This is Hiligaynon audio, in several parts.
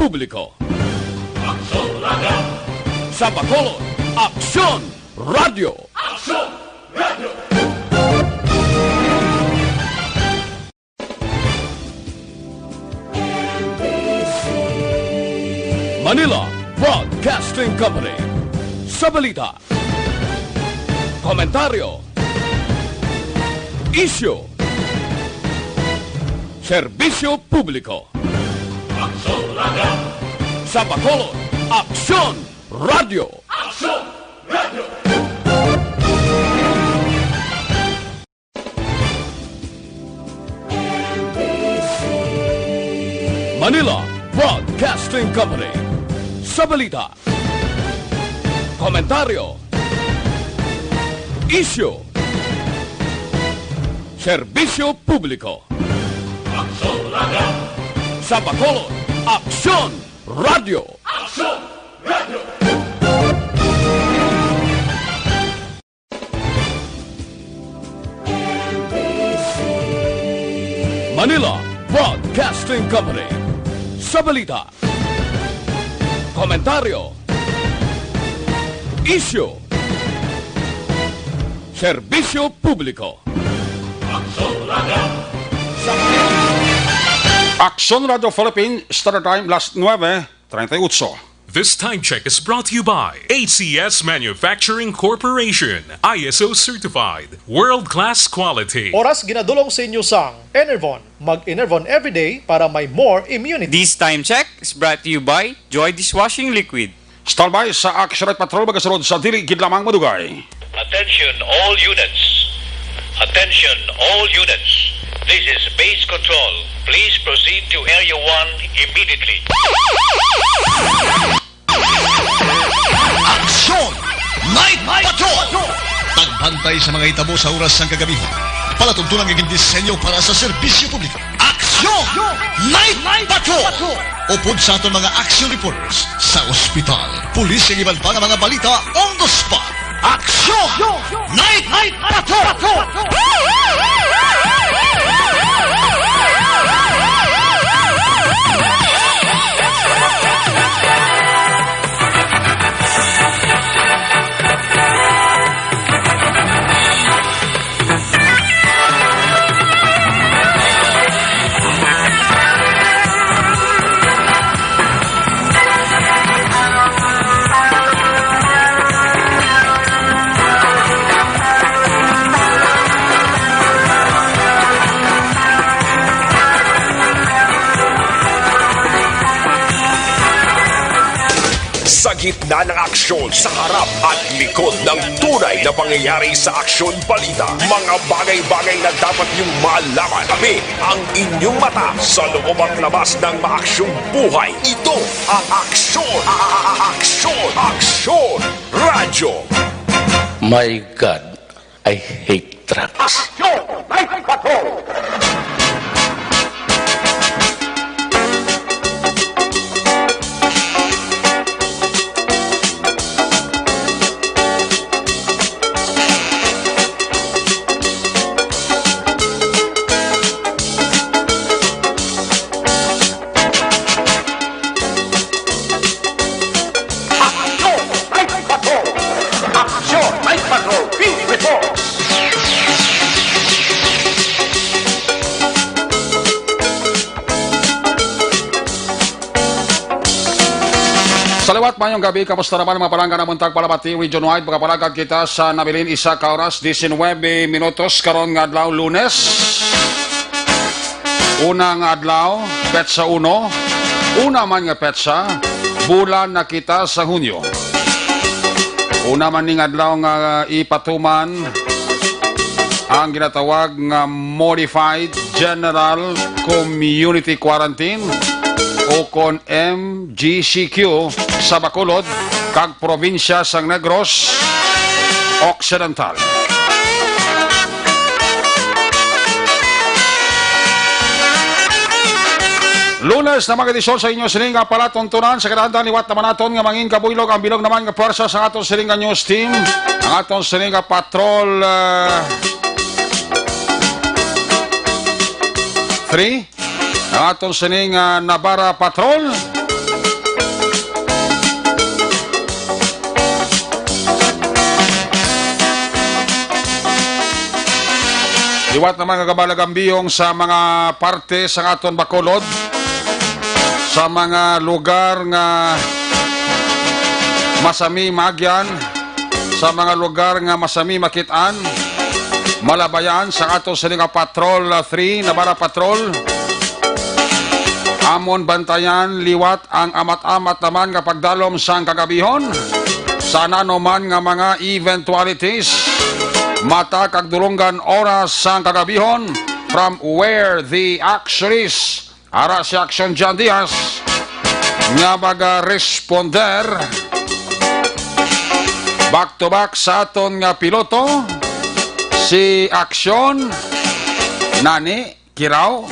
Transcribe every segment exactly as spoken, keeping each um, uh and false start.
Publiko. Aksyon Radio! Sa Bacolod, Aksyon Radio! Aksyon Radio! Manila Broadcasting Company. Sa balita, komentaryo, isyu, serbisyo publiko. Aksyon Radio! Sa Bacolod, Aksyon Radio! Aksyon Radio! Manila Broadcasting Company. Sa balita, komentaryo, isyu, serbisyo publiko. Aksyon Radio! Sa Bacolod, Aksyon Radio! Aksyon Radio! Manila Broadcasting Company. Sa balita, komentaryo, isyu, serbisyo publiko. Aksyon Radio! Sa Aksyon Radio Philippines, Standard Time, las nuebe treinta y ocho. This time check is brought to you by A C S Manufacturing Corporation, I S O certified, world-class quality. Oras ginadulong sa inyo sang Enervon. Mag-Enervon everyday para may more immunity. This time check is brought to you by Joy Dishwashing Liquid. Standby sa Action Night Patrol, magasunod sa dili gid lamang madugay. Attention all units. Attention all units. This is base control. Please proceed to Area one immediately. Aksyon! Night Patrol! Pagbantay sa mga hitabo sa oras sang kagabihon. Palatuntunan nga gindisenyo para sa serbisyo publiko. Aksyon! Night Patrol! Upod sa aton mga action reporters sa ospital, pulis, kag iban pa nga mga balita on the spot. Aksyon! Night Patrol! Sa gitna ng aksyon, sa harap at likod ng tunay na pangyayari sa aksyon balita, mga bagay-bagay na dapat niyong malaman. Tabi ang inyong mata sa loob at labas ng maaksyong buhay. Ito ang Aksyon, Aksyon, Aksyon Radyo. My God, I hate trucks. Aksyon! Night Patrol! Aksyon! Night Patrol! Aksyon! Night Patrol! Field Report! Sa liwat, mayong gabi. Kamusta naman ang mga palangga na buntag palabati region-wide? Makapalagad kita sa nabilin isa ka oras, diecinuebe minutos, karon nga adlaw, Lunes. Una nga adlaw, petsa uno. Una man nga petsa, bulan na kita sa Hunyo. Una man ning adlaw nga ipatuman ang ginatawag nga Modified General Community Quarantine, o kon M G C Q, sa Bacolod kag probinsya sang Negros Occidental. Lunes na, mga edisyon sa inyo sining nga palatuntunan. Sa kadaan-daan, liwat naman naton nga mangin kabuylog ang bilog naman nga pwersa sa aton sining nga news team, ang aton sining nga patrol, ah, three, ang aton sining nga Nabara Patrol, Liwat naman nga kabalagambiyong sa mga parte sa aton Bacolod, sa mga lugar nga masami maagyan, sa mga lugar nga masami makit-an, malabayan sa aton sini nga Patrol, ah, three, Navarra Patrol. Amon bantayan liwat ang amat-amat naman nga pagdalom sang kagabihon sa nano man nga mga eventualities. Mata kag dulonggan oras sang kagabihon, from where the action is. Ara si Action John Diaz nga maga-responder back to back sa aton nga piloto, si Action Nani Kiraw.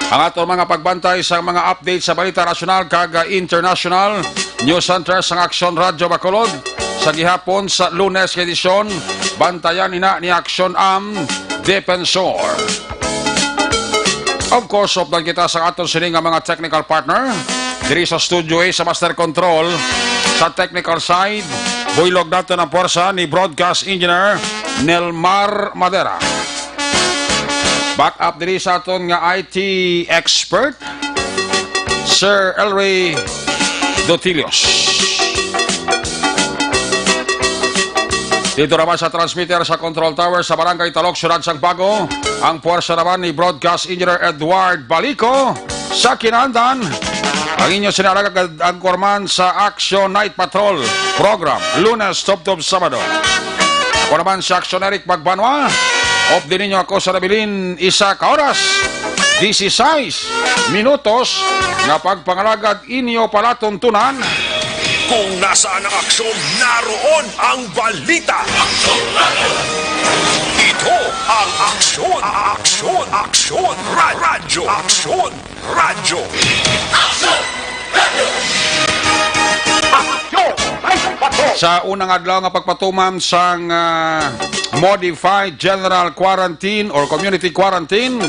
Ang aton mga pagbantay sa mga update sa balita nasyonal kag, ah, international, news center sang Aksyon Radyo Bacolod sa gihapon sa Lunes nga edisyon, bantayan ina ni Aksyon Am Defensor. Of course, updan kita sa aton sini nga mga technical partner. Diri sa Studio A sa Master Control, sa technical side, buylog naton ang puwersa ni Broadcast Engineer Nelmar Madera. Back up diri sa aton nga I T expert, Sir Elray Dotilios. Dito naman sa transmitter sa control tower sa Barangay Talok, Siyudad sang Bago, ang puwersa naman ni Broadcast Engineer Edward Balico. Sa kinaandan, ang inyo sinalagad anchorman sa Action Night Patrol program, Lunes tubtob Sabado. Ako naman si Action Eric Magbanwa. Updi ninyo ako sa nabilin isa ka oras, dieciséis minutos, nga pagpangalagad inyo palatuntunan. Kung nasaan ang aksyon, naroon ang balita. Ito ang Aksyon, Aksyon, Aksyon, Ra-, Radyo, Aksyon, Radyo. Aksyon! Aksyon! Sa unang adlaw nga pagpatuman sang, ah, modified general quarantine or community quarantine,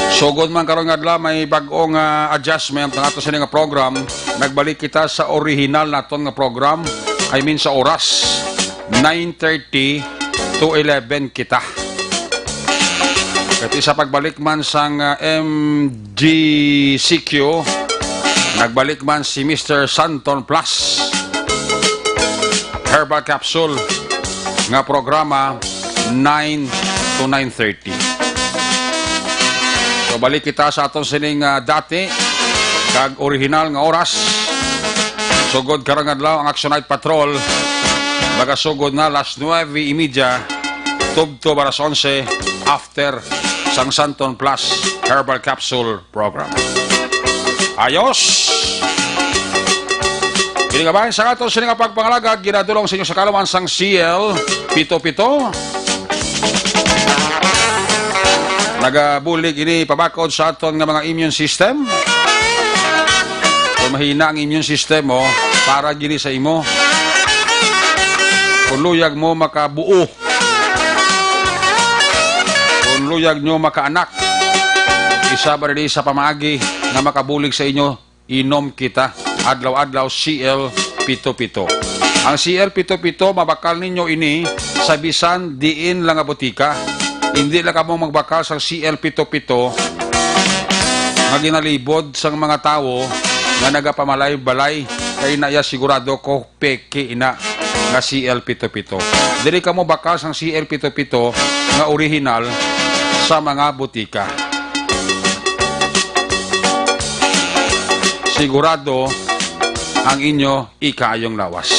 sugod man karon nga adlaw may bag-ong, ah, adjustment ang ato sini nga program. Nagbalik kita sa original naton nga program, I mean sa oras, nine thirty to eleven kita. Kati sa pagbalik man sang, ah, M G C Q, nagbalik man si Mister Santon Plus Herbal Capsule nga programa nine to nine thirty. So, balik kita sa aton sining, ah, dati kag original nga oras. Sugod karong adlaw ang Action Night Patrol magasugod na las nuebe y media, tubtob alas onse, after sang Santon Plus Herbal Capsule Program. Ayos! Kini nga bahin sa aton sini nga pagpangalagad, ginadulong sa inyo sa kaalaman sang C L pito pito. Nagabulig ini pabakod sa aton nga mga immune system. Kung mahina ang immune system mo, para gini sa imo. Kung luyag mo makabuo, kung luyag nyo makaanak, isa ba rin sa pamaagi nga makabulig sa inyo, inom kita adlaw-adlaw C L pito pito. Ang C L pito pito, mabakal ninyo ini sa bisan diin lang nga botika. Hindi lang kamo magbakal sa C L pito pito nga ginalibod sang mga tawo nga nagapamalay-balay, kay na iya sigurado ko peke ina nga C L pito pito. Diri kamo bakal sang C L pito pito nga orihinal sa mga butika. Sigurado ang inyo ikaayong lawas.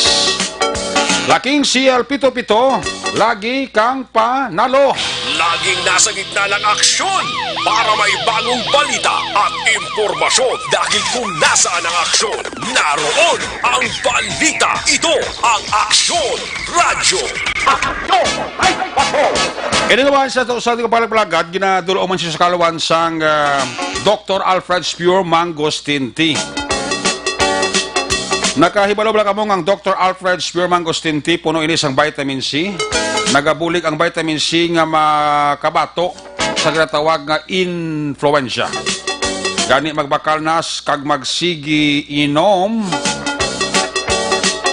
Laking C L pito pito, lagi kang panalo. Laging nasa gitna ng aksyon para may bagong balita at impormasyon. Dahil kung nasaan ang aksyon, naroon ang balita. Ito ang Aksyon Radyo. Aksyon! Ay, patrol! Ini naman sa to, sa ating palagpalagad, ginadulo man siya sa kaluan sang, ah, Doktor Alfred Spure Mangosteen Tea. Nakahibalo ba kamo nga ang Doktor Alfred Spure Mangosteen Tea puno ini sang vitamin C? Nagabulig ang vitamin C nga makabato sa ginatawag nga influensya. Gani magbakal na s-, kag magsigi inom.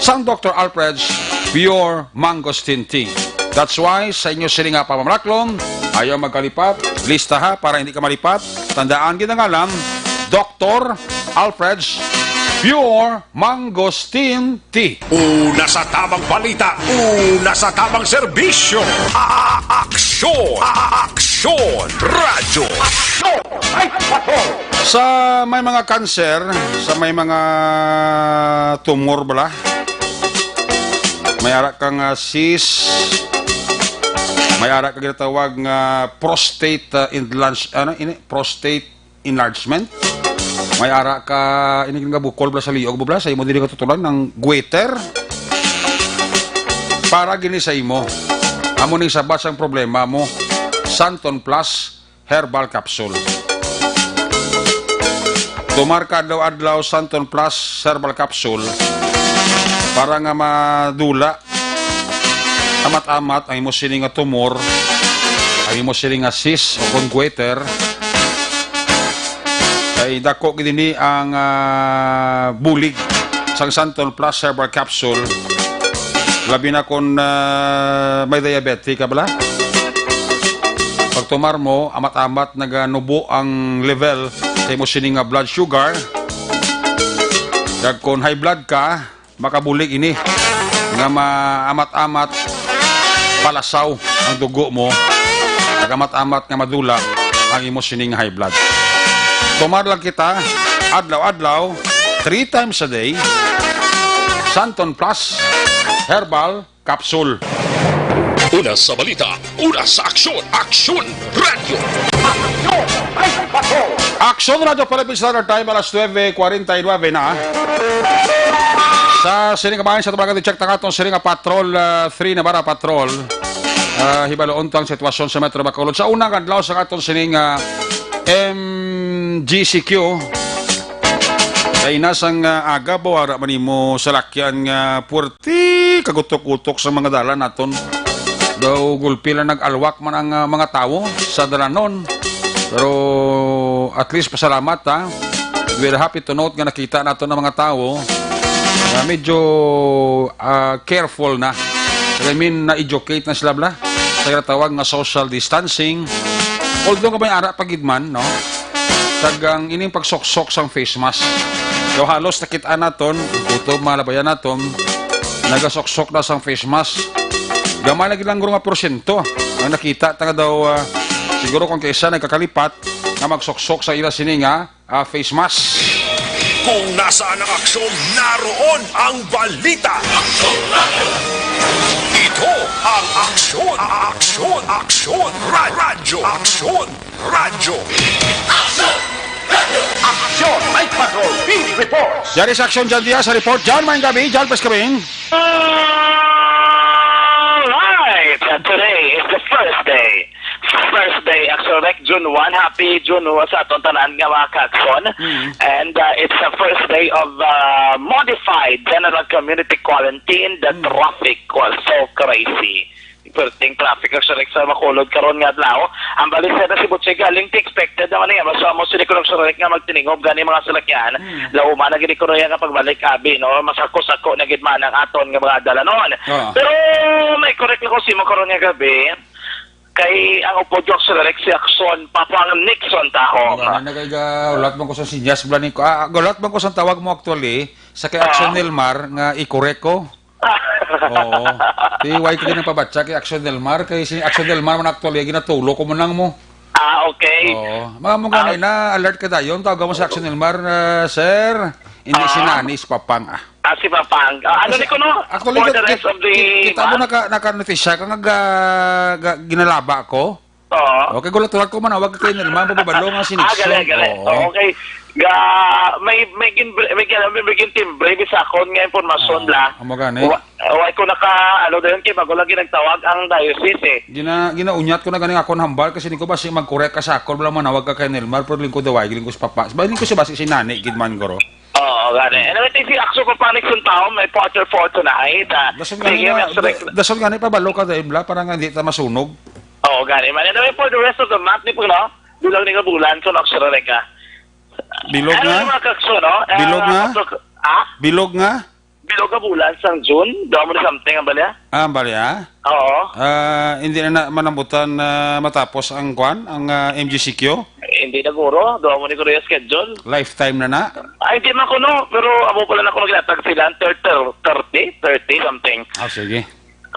sang Doctor Alfred's Pure Mangosteen Tea. That's why, sa inyo sini nga pamamalaklon, ayaw magkalipat, lista ha, para hindi ka malipat. Tandaan, ginangalan, Doctor Alfred's Pure Mangosteen Tea. Una sa tamang balita, una sa tamang serbisyo. A-, aksyon, a-, aksyon, radyo. Aksyon, ay patrol. Sa may mga kanser, sa may mga tumor bala, may ara ka nga cyst, may ara ka ginatawag nga prostate, uh, enlarge, ano, ini, prostate enlargement. May ara ka, ini nga bukol bala sa liog mo bala, sa imo dili nga tutulan, ang goiter. Para gini sa imo. Amo ning sabat sang problema mo. Santon Plus Herbal Capsule. Tumar ka adlaw-adlaw Santon Plus Herbal Capsule para nga madula, amat-amat ang imo sini nga tumor, ang imo sini nga cyst o kon goiter. Kay dako gid ini ang, ah, bulig sang Santon Plus Herbal Capsule. Labi na kon, ah, may diabetes ka bala. Pagtumar mo, amat-amat naganubo ang level sa imo sini nga blood sugar. Kag kon high blood ka, makabulig ini nga maamat-amat palasaw ang dugo mo, nagamat-amat nga madula ang imo sining high blood. Tumar lang kita adlaw-adlaw, three times a day, Santon Plus Herbal Capsule. Una sa balita, una sa aksyon, Aksyon Radyo. Aksyon Radyo Philippines Standard Time, alas nuebe kwarenta y nuebe na. Sa sining kabahin sa tabagan, i-check ta aton sining nga Patrol, ah, three na bara Patrol. Ah, hibaloon tang sitwasyon sa Metro Bacolod. Sa unang adlaw sa aton sining, ah, M G C Q. Kay nasang, ah, aga ba, wala man nimo salakyan nga puwerte kagutok-gutok sa mga dalan naton. Daw gulpi lang nag-alwak man ang, ah, mga tawo sa dalanon. Pero at least pasalamat, ha. We're happy to note nga nakita naton ang mga tawo nga medyo, ah, careful na. I mean, na-educate na sila, bla, sa ginatawag nga social distancing. Although nga may ara pa gid man, no? Kag ang ining pagsoksok sang face mask. Daw halos nakit-an naton, ang kutob, mga labayan naton, nagasuksok na sang face mask. Gamay lagi lang guro nga porsyento ang nakita ta nga daw, ah, siguro kung kaisa nagkakalipat nga magsuksok sa ila sini nga, ah, face mask. Kung nasaan ang aksyon, naroon ang balita. Ito ang Aksyon, Aksyon, Aksyon, Ra-, Radyo, Aksyon Radyo. Aksyon, Mike Patrol, Beat Reports. Diari sa Aksyon, John Diaz sa report. John, maayong gabi. John, pas kami. Alright, uh, today is the first day. First day, actually, like, June one. Happy June one sa aton tanan nga mga kakson. Mm. And, uh, it's the first day of, uh, modified general community quarantine. The Mm. traffic was so crazy. Perting traffic ang sirik sa Bacolod karon nga adlaw. Ang balisada si Butchie galing ti expected naman niya. Basta mo sila kuno sirik nga magtiningob gani mga salakyan. Hmm. Lauma na gid kuno nga pagbalik abi, no. Masako-sako na gid man ang aton nga mga dalanon. Ah. Pero may correct lang ko simo karon nga gabi. Kay ang upod ko sirik si Aksyon, Papang Nixon Taho. Wala na kay ga-, ulat man ko sa sinyas, bla ni ko. Ah, ulat man ko sa tawag mo actually, sa kay Ah. Aksyon Nilmar nga i-correct ko. Oo. Ti, why ka gid nagpabatya kay Aksyon Del Mar? Kay si Aksyon Del Mar man actually, ginatulo ko man lang mo. Ah, okay. Oo. Mga mo gani Ah. na, alert ka dayon, tawag mo sa Aksyon Del Mar, ah, sir. Hindi Ah. si Nani, si Papang, ah. Ah, si Papang. Ah, ano Kasi ni kuno? actually, For the ki-, rest of the ki-, kita mo month? naka-, naka-notisya ka nga ga-, ga-, ginalaba ko? Oo. Okay, gulat-gulat ko manawag kay Nilma, mababalo nga si Ah, Nixon. gali, gali. Oo. Oo, okay. Ga, may, may gin-, may gin-, may, may gintimbre, bisakon nga impormasyon Ah, la. amo gani. Wa-, wa ko naka, ano, dayon kay bago lagi nagtawag ang diocese, eh. Gina-, ginaunyat ko na gani akon hambal kasi di ko ba si mag-correct ka sa akon, wala manawag ka kay Nilmar, pero lingkod daw ay, lingkod sa papa. Ba, lingkod sa basi si Nani, gid man, guro. Oo, gani. Anyway, thank you, Axel, for panic sa tao. May Potter for tonight. Ah, Dason sige, gani na, Max Rick. da-, dason gani pabalo ka, Dave, la, para nga hindi ta masunog. Oo, gani man. Anyway, for the rest of the month, di po, no? Bilang ni nga bulan, so, Axel, Rick, ah. Bilog Ano nga? yung mga kakso, no? Eh, Bilog nga? kakso, ah? Bilog nga? Bilog nga bulan sang June, duha mo ni something ang balya? Ah, ang balya? Oo. Ah, hindi na, na manambutan na matapos ang kwan, ang, ah, M G C Q? Hindi na guro, duha mo ni guro yung schedule. Lifetime na na? Ay, hindi man kuno, pero amo pala na kuno ginatag sila, thir-, thir-, thirty, thirty something. Ah, sige.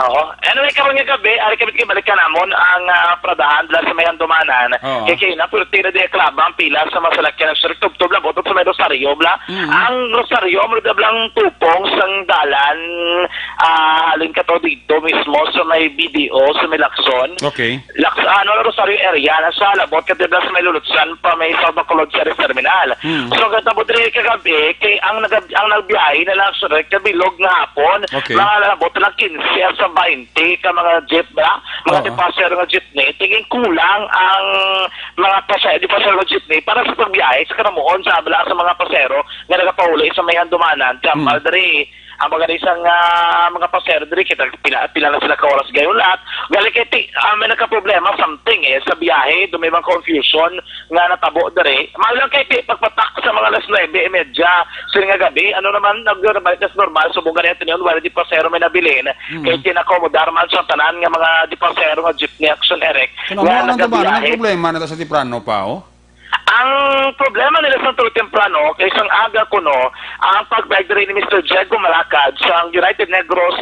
Oo. Anyway, karon nga gabi, ari kami, balik ka namon ang, ah, paradahan dala sa may Handumanan. Oo. Kay, kay na, pwerte na di klaba ang pila sa mga salakyan, sir, tubtob lang, butod sa may Rosario, bla. Mm. Ang Rosario, mo na blang tupong sang dalan, ah, halin ka to dito mismo sa may B D O, sa may Lacson. Okay. Lacson, ano, Rosario area, nasa labot ka dito sa may Lulutsan pa, may South Bacolod Service Terminal. Mm. So, ang katabo diri kagabi, kay ang nagab-, ang nagbiyahe na lang, sir, kabilog nga hapon, Okay. mga labot lang quince sa twenty ka mga jeep, ba? Mga Oo. di pasahero nga jeepney, tingin kulang ang mga pasa-, di pasahero nga jeepney para sa pagbiyahe sa kanamuon sa abala sa mga pasahero nga nagapauli sa may Handumanan. Kaya Mm. Padre, ang mga isang, ah, mga pasahero diri, kita pila, pila na sila ka oras gayon lahat. Gali kay ti-, ah, may nagkaproblema something eh sa biyahe, do may mga confusion nga natabo diri. Mao lang kay ti-, pagpatak sa mga alas nuebe y media, sir, nga gabi, ano naman, nag-, nabalik na sa normal, subong gani ato niyon, wala di pasahero may nabilin. Mm. Kay tinakomodar man sa tanan nga mga di pasahero nga jeepney, Action Eric, Kung nga ano ang tabanan, ang nagabiyahe. Problema na to sa Tiprano pa, oh? Ang problema nila sa tulo temprano, kay sang aga kuno, ang pagbiyahe diri ni Mister Diego Malacad sa United Negros,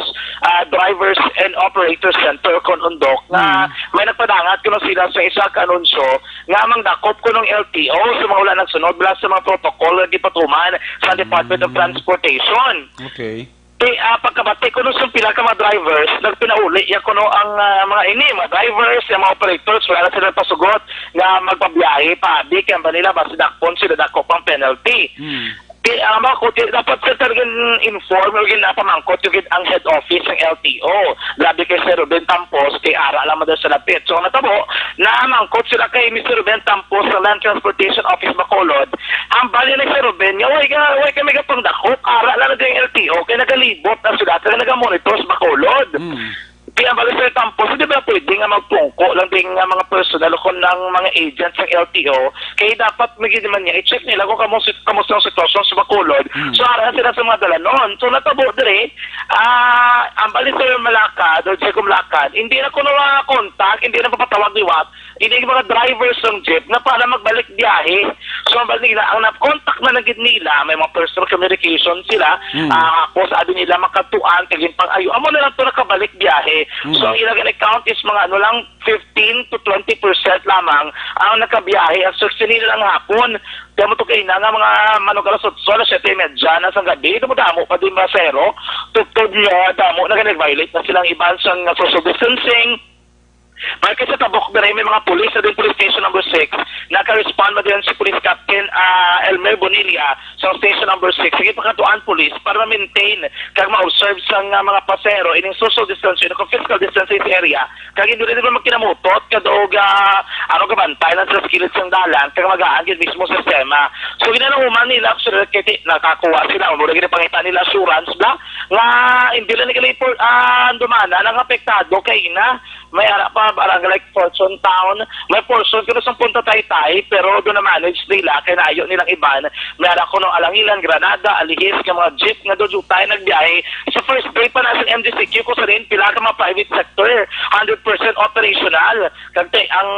ah, Drivers and Operators Center kon UNDOC, nga Mm. may nagpadangat kuno sila sa isa ka anunsyo nga mangdakop kunong L T O sa mga wala nagsunod bala sa mga protocol nga gipatuman sa Department of Mm. Transportation. Okay. Ti, ah, pagkabati kuno sa pila ka mga drivers, nagpinauli ya kuno ang, ah, mga ini, mga drivers, ang mga operators, wala na sila pasugot nga magpabiyahe pa, abi kay ang nila basi dakpon sila, dako pang penalty. Hmm. Ti, ah, mga kuti, dapat sila talagang inform o ginapamangkot yung gid ang head office ng L T O. Grabe kay Sir Ruben Tampos, kay ara lang man daw sa lapit. So, ang natabo, namangkot sila kay Mister Ruben Tampos sa Land Transportation Office Bacolod. Ang bali ni Sir Ruben, nga, "Way ka, way kami kapangdakop, ara lang na yung L T O, kay nagalibot na sila, kay nagamonitor sa Bacolod." Hmm. Kaya ang bali Sir Tampos, hindi ba pwede nga magpungko lang din nga mga personnel o kung ang mga agents ng L T O, kay dapat may gid man niya, i-check nila kung kamo sit-, kamusta ang sitwasyon sa Bacolod. Hmm. So, ara sila sa mga dalanon. So, natabo diri, ah, ang bali Sir Malacad, o Jacob Malacad, hindi na kuno ma-contact, hindi na mapatawag liwat, ini yung mga drivers ng jeep na para magbalik biyahe. So, ang bali nila, ang na-contact na lang gid nila, may mga personal communication sila, Hmm. ah, ako sa abi nila makatuan, kagin pang ayo, amo na lang to nakabalik biyahe. Hmm. So, ang ilang account is mga ano lang, fifteen to twenty percent lamang ang nakabiyahe. Ang search nila lang hapon. Kaya mo to kaina nga mga manong alas otso, alas siyete y media na sa gabi, dumudamo pa din mga sero. Tugtog nyo, damo na nag-violate na silang iban sa nga social distancing. Pagka sa Tabok, diri may mga pulis sa din Police Station Number Six, naka-respond na din si Police Captain, ah, Elmer Bonilla sa Station Number Six. Sige, pakatuan police para ma-maintain kag ma-observe sa nga mga pasero ining social distancing o physical distancing area. Kag hindi na magkinamutot, kadto og, ah, ano, gabantay lang sa kilid sang dalan, kag magaan gid mismo sistema. So, ginanahuman nila, sir, kay ti-, nakakuha sila, mura gid pangita nila assurance ba, nga hindi lang nila report, ah, dumana, ang apektado kay na, may ara pa, barangay like Fortune Town, may portion kuno sa Punta Taytay, pero doon na-manage nila, kay naayo nilang iban, may ara kuno Alangilan, Granada, Alihis, nga mga jeep nga doon tayo nagbiyahe. Sa first day pa na sa M G C Q, kung sa rin, pila ka mga private sector, hundred percent operational. Kag te, ang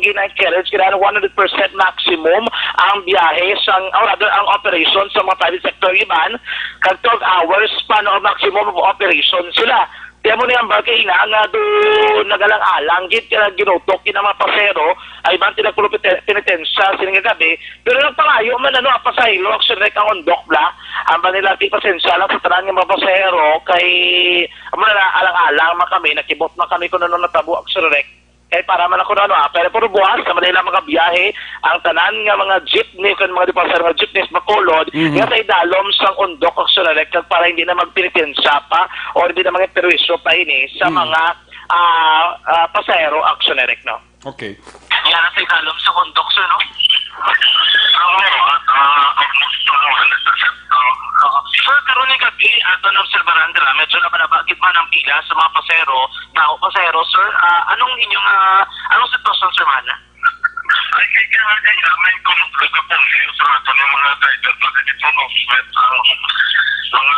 gina-encourage, kailangan one hundred percent maximum ang biyahe, sang, or rather, ang operation sa mga private sector iban, kag twelve hours pa, no, maximum of operation sila. Kaya mo niyang bagay na nga do nagalang-alang gid ka ginutok gid ang mga pasero, ay bang tinagpulo pete-, penitensya sila nga gabi, pero nagpangayo man, ano, ang pasahero, Action Rec, ang undok bla, ang ba nila, di pasensya lang sa tanan nga mga pasahero, kay amo na, alang-alang man kami, nakibot man kami kung ano natabo, Action Rec. Kay para man ako na, ano, ah, pero puro buwas na man nila mga biyahe, ang tanan nga mga jeepney, kung mga di pasahero nga jeepneys, Bacolod, Mhm. nga sa idalom sang undok, Action Rec, kag para hindi na magpenitensya pa o hindi na maging perwisyo pa ini sa Mhm. mga, ah, ah, pasahero, Action Rec, no? Okay. Yan ang sa idalom sa undok, sir, no? Ah, oo, at, ah, almost one hundred percent, ah, Oo. Sir, karon ni gabi, ato na obserbaran dira, medyo nabalaba gid man ang pila sa mga pasero, tao pasero, sir. Ah, anong inyong, ah, anong sitwasyon, sir, man? Ay, kaya nga, kaya may kuno talaga po, sir, sa ato ng mga driver, talaga itong offset, ah, mga,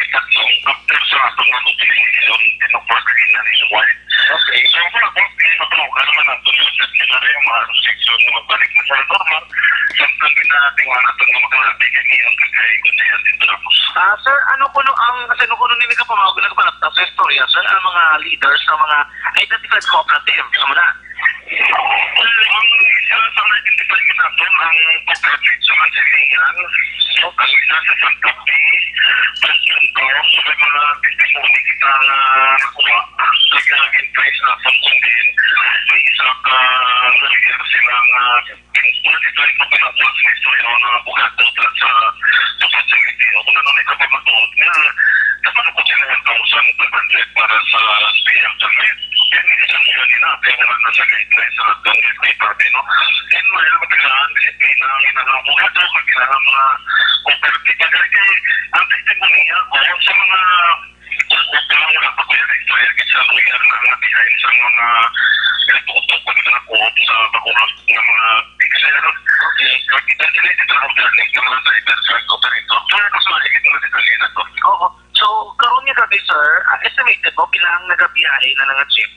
kita, no, after sa atong mga mobilization, tinupad ka ina ni Suway. Okay. So, wala po, pinapatuloy naman nato yung sa January, yung mga restriction na magbalik na sa normal. Samtang ginatingnan natin nga makalabi kay Leon kagay, kundi yan din tapos. Ah, sir, ano kuno ang, kasi ano kuno nini ka pamawag, nagpanapta sa istorya, sir, ang mga leaders sa mga identified cooperative, ano na? Ang isa sa na-identify natin ang cooperative sa Mansilihan, ang isa sa Santa Fe, President Carlos, may mga testimony kita nga nakuha. Nag-identify sa Samsung din, may isa ka lawyer sila nga Kung ito ay mapinapos ni istorya ng abogado sa, sa facility, o kung ano na ito matuot nga, dapat ako sila one thousand five hundred para sa S P F sa Met. Yan yung isang yun, yun ang kaya naman nasa guidelines sa F B I, no? Yan, may matagaan, disiplina ang ilang abogado, pag ilang mga operative. Kaya kay, ang testimony ako sa mga Kung wala pa ko yung istorya, kasi ang lawyer na nga behind sa mga nagtutok pag sa kuwap sa bakuran ng mga pixel. Okay. Kaya kita sila yung trabaho galing ng mga driver sa operator. So, mas mahigit na detalye na to. Oo. So, karon nga gabi, sir, ah, estimated mo pila ang nagabiyahe na nga jeep?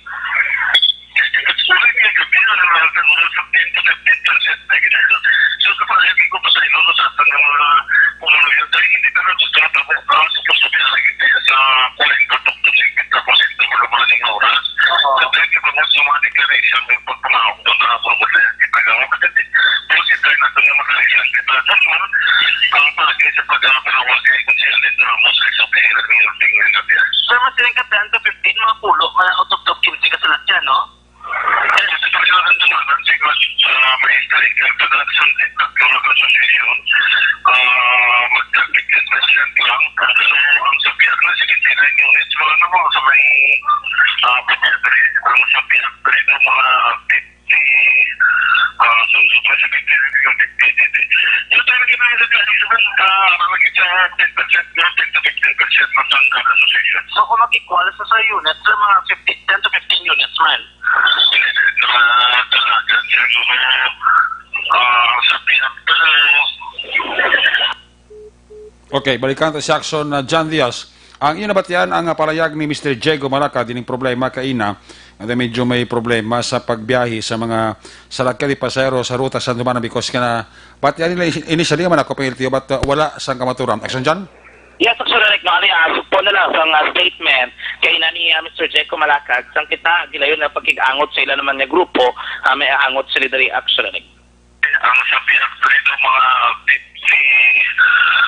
Sulit nga gabi na nga nagkaroon sa ten to fifteen percent na ginawa. So, kapag lagi ko pa sa ilo, sa ating mga pumuluyo, tayo hindi ka na gusto na tapos na supposed to be lagi tayo sa forty to fifty percent ng mga mga oras. Oo. Sa tayo ka pa sa mga declaration, may pagpanaw ko na ako ko sa kita nga mga kasi policy tayo na sa mga declaration. Kita sa mga ang palagi sa pagkakapanawag ay kung siya din na mo sa isang pera ng tingin sa biya. Sir, mas siling ka ten to fifteen, mga pulo, mga out of top quince ka sa lahat yan, no? Kaya sa pagkakaroon naman, siguro, ah, may strike ang Production Technology Association, ah, magka-fifteen percent lang. So, ang sa biyak na sixty-nine units, mga ano mo, sa may, ah, Pagkakari, ang sa biyak na mga fifty, ah, so, so, sa fifty, yung fifty, fifty. So, tayo na kailangan sa tayo, sa, ah, ano, sa ten percent, no, ten to fifteen percent ng Production Association. So, kung mag-equal sa, sa units, sa mga fifty, ten to fifteen units man. Okay, balikan ta si Action, uh, John Diaz. Ang inyo nabatian ang, uh, palayag ni Mister Diego Malacag dining problema kaina, nga medyo may problema sa pagbiyahe sa mga salakyan ni pasahero sa ruta sa Santo Domingo, because kana batian nila initially man ako pang L T O, but, uh, wala sang kamaturan. Action, John? Yes, Action Rick, no, ali, ah, sugpo na lang sang, ah, statement kay nani, ah, Mister Jeko Malacag, sang kita gilayon nga pagkig-angot sa ila naman nga grupo, ah, may aangot sila diri, Action Rick. Ang sa Pinak Trade, mga fifty,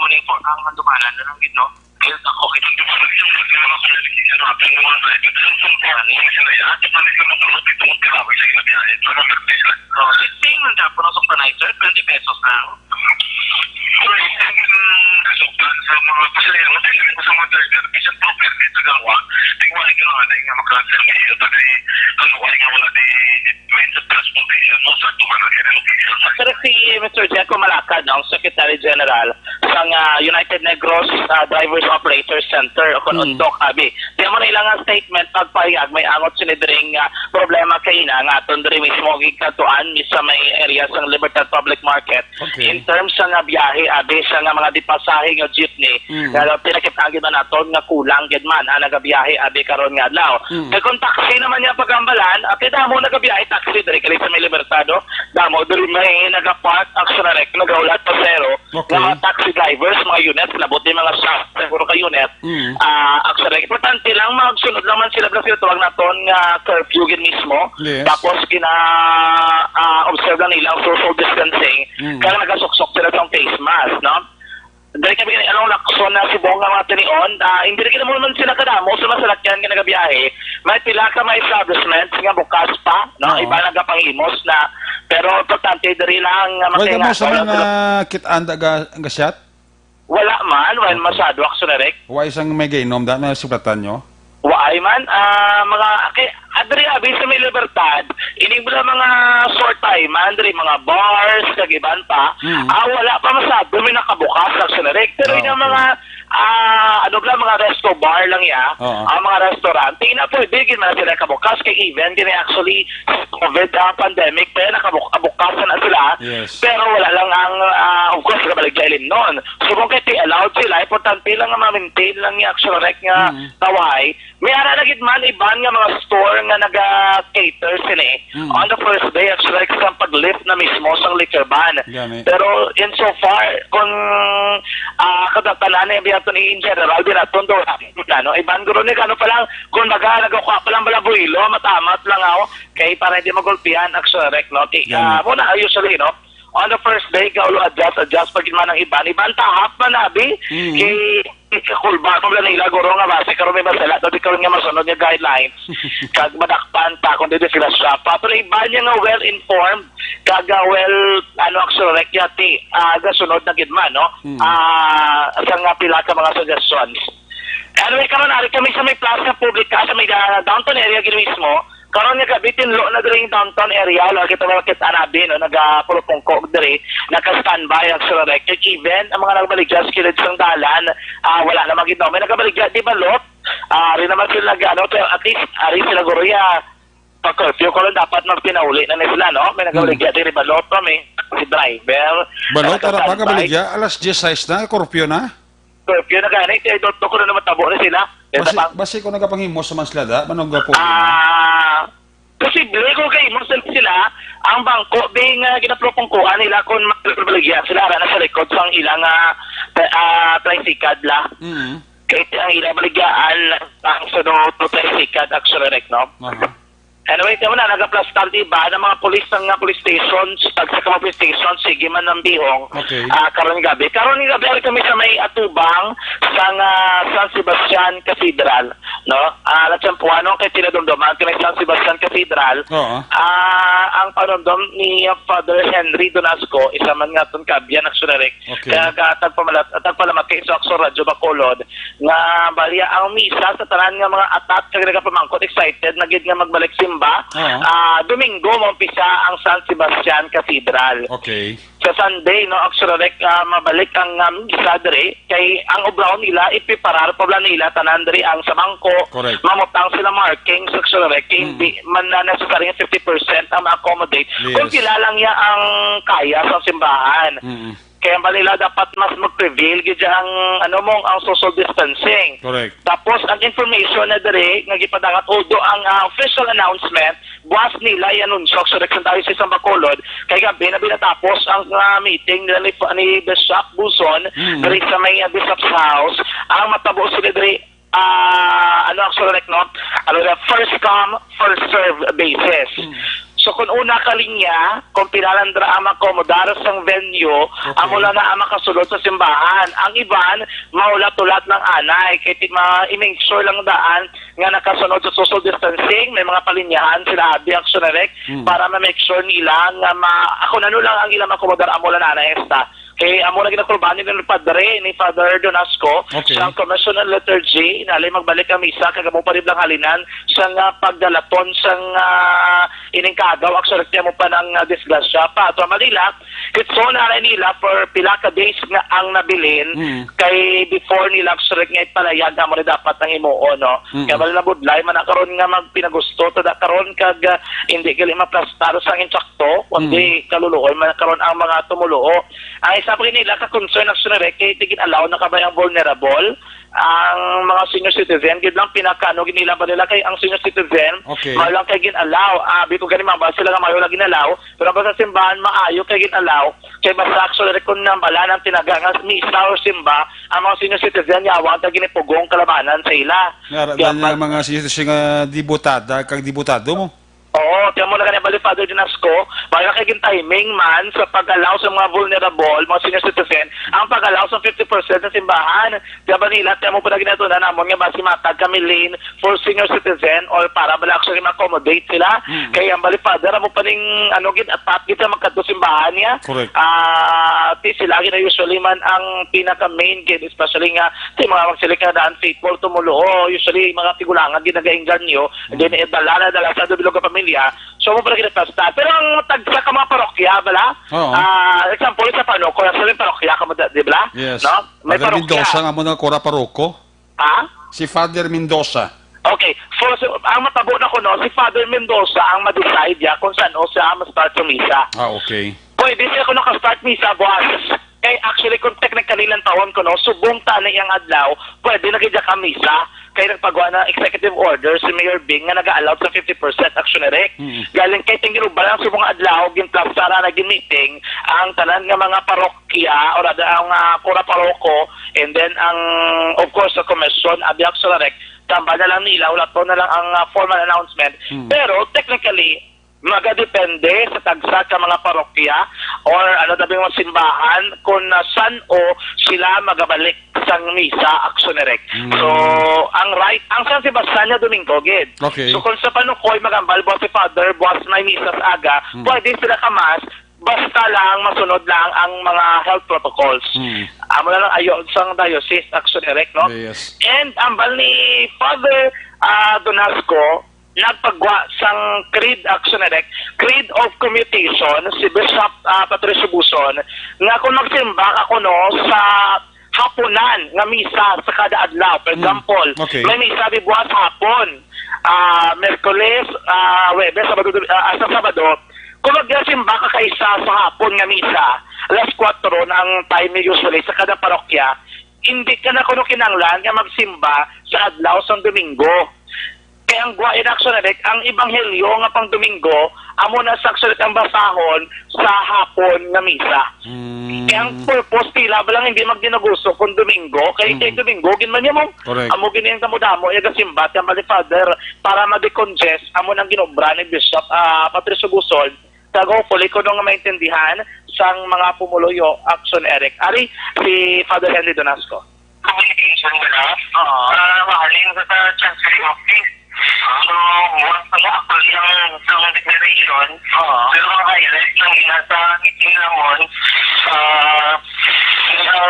mo ni po ang handumanan na lang gid, no? Yes, ako, kita yung mga service na mga service na natin ng mga driver. Pero sa mga ano, sila yan, at ang mga motor, dito ang grabe sa iba, kaya ito na nagtila. So, let's say, man, dapat ang suktanay, sir, twenty pesos lang. Sorry, ang kasuktan sa mga pasahero, dili ko sa mga driver, bisan pa, permit sa gawa, di ko ay ginawa na yung mga service, pati, ano, ay nga wala di, means of transportation, no, sa tumanan, yung location. Pero si Mister Jacko Malacad, ang Secretary General sang, ah, United Negros, ah, Drivers Operators Center, o kon Hmm. UDNOC, abi. Di mo na ilang statement pagpahayag, may angot sini diri nga problema kay ina nga aton diri mismo gikadtuan mi sa may area sang Libertad Public Market. Okay. In terms sa nga biyahe, abi, sa nga mga dipasahe nga jeepney, Mm. nga pinakit-an gid man naton nga kulang gid man ang nagabiyahe, abi, karon nga adlaw. Mm. Kay kung taxi naman niya pagambalan, ati damo nagabiyahe taxi diri kali sa may Libertad, oh. Damo diri may nagapark, action direct, nagahulat pasero, Okay. nga mga taxi drivers, mga units, labot ni mga shop, siguro ka unit. Mm. Ah, actually, importante lang, magsunod lang man sila, Blas, ito ang naton nga curfew gid mismo. Yes. Tapos, gina, ah, observe lang nila ang social distancing. Mm. Kaya nagasuksok sila sa face mask, no? Dali kami, anong lakson na si Bong nga mga tinion, ah, hindi na gid naman sila kadamo sa mga salakyan nga nagabiyahe. May pila ka may establishments nga bukas pa, no? Oo. Iba nagapangimos na. Pero importante, diri lang nga Wala makaya mo sa nga, mga kit-an daga, ang gasyat? Wala man, wala masyado, Action Direct. Wa isang may gainom, da, na suplatan nyo? Waay man, ah, mga, kay, adri, abi, sa may Libertad, ining bala mga short time, man, diri, mga bars, kag iban pa, Mm. ah, wala pa masyado may nakabukas, Action Direct. Pero Ah, yung okay. mga, ah, ano bala, mga resto bar lang ya, Oo. ah, mga restaurant, di na pwede, gid man sila kabukas, kay even, gini actually, COVID, ah, pandemic, pero nakabuk-, kabukas na sila, Yes. pero wala lang ang, ah, of course, nagabaligya ilimnon. So, kung kay ti allowed sila, importante lang nga ma-maintain lang yung Action Direct nga Mm. kawahay. May ara na gid man iban nga mga store nga naga-cater sini. Mm. On the first day, Action Direct, sa pag-lift na mismo sang liquor ban. Gani. Pero in so far, kung, ah, kadatanan na yung biyato ni in general, di naton do, ano, iban guro ni, ano pa lang, kung baga, nagkukuha pa lang bala buhilo, matamat lang ako, kay para hindi magulpihan, Action Direct, no? Ti-, Gani. ah, muna, usually, no? On the first day, kaulo adjust, adjust pa gid man ang iban. Iban tahap man, abi. Mm. Kay, kakulba ko lang nila, guro nga, base karon may masala, dati karon nga masunod nga guidelines. Kag madakpan pa, kung dito sila shop pa. Pero iban niya nga well-informed, kag, ah, well, ano, Action Direct, yati, ah, gasunod na gid man, no? Mm. Ah, sa nga pila ka mga suggestions. Anyway, karon, ari kami sa may Plaza Publica, sa may, ah, downtown area gid mismo. Karon nga gabi, tinlo na diri yung downtown area. Wala kita makita na, abi, no? Nagapulupungko diri. Naka-standby ang Action Direct. Even ang mga nagbaligya sa kilid sang dalan, ah, wala na magid, no? May nagabaligya, di ba, Lot? Ah, ari naman sila nag-, ano, pero at least, ari sila guro ya. Pa-curfew ko lang dapat magpinauli na ni sila, no? May nagabaligya Hmm. diri, Balot, pa, may si driver. Balot, Naka-standby. Ara pa kabaligya? Alas diyes sais na, curfew na? Curfew na gani, kaya don't know kung ano matabo na sila. Kaya Basi, sa pang- basi kung nagapanghimusa man sila, da, manong gapo. Ah, kasi Ligo kay mo sila, ang bangko, be, nga ginapropongkuan nila kung magbaligya sila, ara na sa likod sang ilang, ah, ah, tricycle la. Mm. Kay ang ilang baligyaan, ang sunod to tricycle, actually, rek, no? Aha. Anyway, kaya mo na, nagaplastar, di ba, ng mga pulis ng, ah, police station, pag sa mga police station, sige man ang bihong, Okay. ah, karon gabi. Karon gabi, ari kami sa may atubang, sa, ah, San Sebastian Cathedral, no? Ah, natsampuanon kay pinadumduman kay may San Sebastian Cathedral. Oo. Ah, ang panumdom ni Father Henry Donasco, isa man nga ton kaabyan, actually, rek. Okay. Kaya ka, tagpamalat-, tagpalamat kay sa Aksyon Radyo Bacolod, nga baliya ang misa sa tanan nga mga atat kag nagapamangkot, excited na gid nga magbalik simba. Oo. Ah, Domingo, maumpisa ang San Sebastian Cathedral. Okay. Sa Sunday, no, actually, rek, ah, mabalik ang, ah, misa diri. Kay ang obrahon nila, ipiparar pa bala nila tanan diri ang sa bangko. Correct. Mamutang sila markings, actually, rek, kay Mm. hindi man na necessary nga fifty percent ang ma-accommodate. Yes. Kung pila lang niya ang kaya sa simbahan. Mm. Kaya ba nila dapat mas mag-prevail gid ang, ano mo, ang social distancing. Correct. Tapos ang information na diri nga gipadangat, although ang, ah, official announcement, buwas nila i-anunsyo sa Rex Diocese sa Bacolod, kay gabi na binatapos ang, ah, meeting nila ni, ni Bishop Buson Mm. diri sa may, ah, Bishop's House. Ang matabo sila diri, ah, ano, actually, rek, no? Ano na, first come, first serve basis. Mm. So, kung una ka linya, kung pila lang dira ang makomodar sang venue, Okay. amo lang na ang makasulod sa simbahan. Ang iban, mahulat-hulat lang anay. Kay ti-, ma-, i-make sure lang daan nga nakasunod sa social distancing, may mga palinyahan sila, abi, actually, rek, Mm. para ma-make sure nila nga ma-, kung ano lang ang ilang makomodar, amo lang na ang esta. Kay amo na ginakurbani ni Padre, ni Father Donasco, Okay. sa Commission on Liturgy, inali magbalik ang misa, kag amo pa rin lang halinan sa nga pagdalaton sa nga ining kaagaw, actually, kaya mo pa ng, ah, disgrasya pa. Ato Manila, it's so na nila for pila ka days nga ang nabilin, Mm. kay before nila, actually, nga ipalayag, amo na dapat ang imuon, no? Mm. Kaya wala na budlay, man na karon nga magpinagusto, tada karon, kag, ah, hindi gali maplastar sa insakto, kundi Mm. kaluluoy, man na karon ang mga tumuluo. Ang isa pa nila ka concern, actually, rek, kay tigin-allow na kabay ang vulnerable, ang mga senior citizen, gid lang pinakaano gid nila ba nila kay ang senior citizen, Okay. mao lang kay gin-allow. Ah, abi ko gani, mga ba sila nga maayo lang gin-allow, pero ba sa simbahan, maayo kay gin-allow. Kay basta, actually, rek, kung nambala ng tinaga nga misa or simba, ang mga senior citizen, yawa ang ginipugong kalabanan sa ila. Nga, Kaya dahil pag- nga mga senior citizen nga diputada, kag diputado mo. Oo, tiyan mo na kanya bali, Father Dinasco, para kay gin-timing man sa pag-allow sa mga vulnerable, mga senior citizen, ang pag-allow sa fifty percent sa simbahan. Kaya ba nila, tiyan mo pa na ginatunan namon nga basi matag kami lane for senior citizen or para bala actually ma-accommodate sila. Hmm. Kaya ang bali, Father, amo pa ning, ano, gid, atat gid sa magkadto simbahan niya. Correct. Ah, ti sila gid na usually man ang pinaka-main gid, especially nga ti mga magsilik nga daan faithful tumulo. Usually, mga tigulangan gid nagainganyo. Then, eh, dala na dala sa bilog nga pamilya. So, mo pala ginapasta. Pero ang tagsa ka mga parokya, bala? Oo. Ah, example, sa Panoco, sa may parokya ka mo, di bala? Yes. No? May Father parokya. Mendoza nga mo na kura paroko. Ha? Si Father Mendoza. Okay. So, so, ang matabo na ko, no, si Father Mendoza ang ma-decide ya kung saan o siya ma-start sa misa. Ah, okay. Pwede siya kung naka-start misa, boss. Kay actually, kung technically lang taon ko, no, subong ta na iyang adlaw, pwede na gid ka misa. Kay nagpagawa na executive order si Mayor Bing nga nag-allow sa fifty percent action direct. Mm. Galing kay tingin ba lang subong adlaw, ginplasara na gin-meeting ang tanan nga mga parokya or ada ang, ah, kura paroko, and then ang, of course, sa komisyon, abi action direct, tambal na lang nila, wala to na lang ang, ah, formal announcement. Mm. Pero technically, magadepende sa tagsa ka mga parokya or ano, tabi, mga simbahan kung, ah, san-o sila magabalik sang misa, action direct. Mm. So, ang right, ang San Sebastian niya Domingo gid. Okay. So, kung sa Panukoy, magambal buwas si Father, buwas may misa sa aga, Mm. pwede sila ka mass, basta lang masunod lang ang mga health protocols. Mm. Amo na lang ayo sang diocese, action direct, no? Yes. And ambal ni Father, ah, Donasco, nagpagwa sang Creed, action direct, Creed of Commutation, si Bishop, ah, Patricio Buson, nga kung magsimba ka kuno sa hapunan nga misa sa kada adlaw, for Mm. example, Okay. may misa di buwas hapon, ah, Miyerkules, ah, Huwebes, Sabado, ah, sa Sabado, kung magsimba ka kaisa sa hapon nga misa, alas kuwatro na ang time usually sa kada parokya, hindi ka na kuno kinahanglan nga magsimba sa adlaw sang Domingo. Kay Gwa in Action Eric, ang ebanghelyo nga pang Domingo, amo na sa Action Eric ang basahon sa hapon nga misa. Mm. Kaya ang purpose, tila ba lang hindi magdinaguso kung Domingo, kay, Mm. kay Domingo, ginman niya mo, Correct. amo gini ang damo-damo, iya gasimba, kaya mali Father, para ma-decongest, amo nang ginobra ni Bishop, ah, Patricio Gusol, kag hopefully, kuno nga maintindihan sang mga pumuluyo, Action Eric. Ari, si Father Henry Donasco. Communication mo na? Oo. Ah, mahalin ko sa Chancery Office. So, once na actually ang, ang declaration, Oo. pero ang highlight lang yun sa meeting namon, ah, ang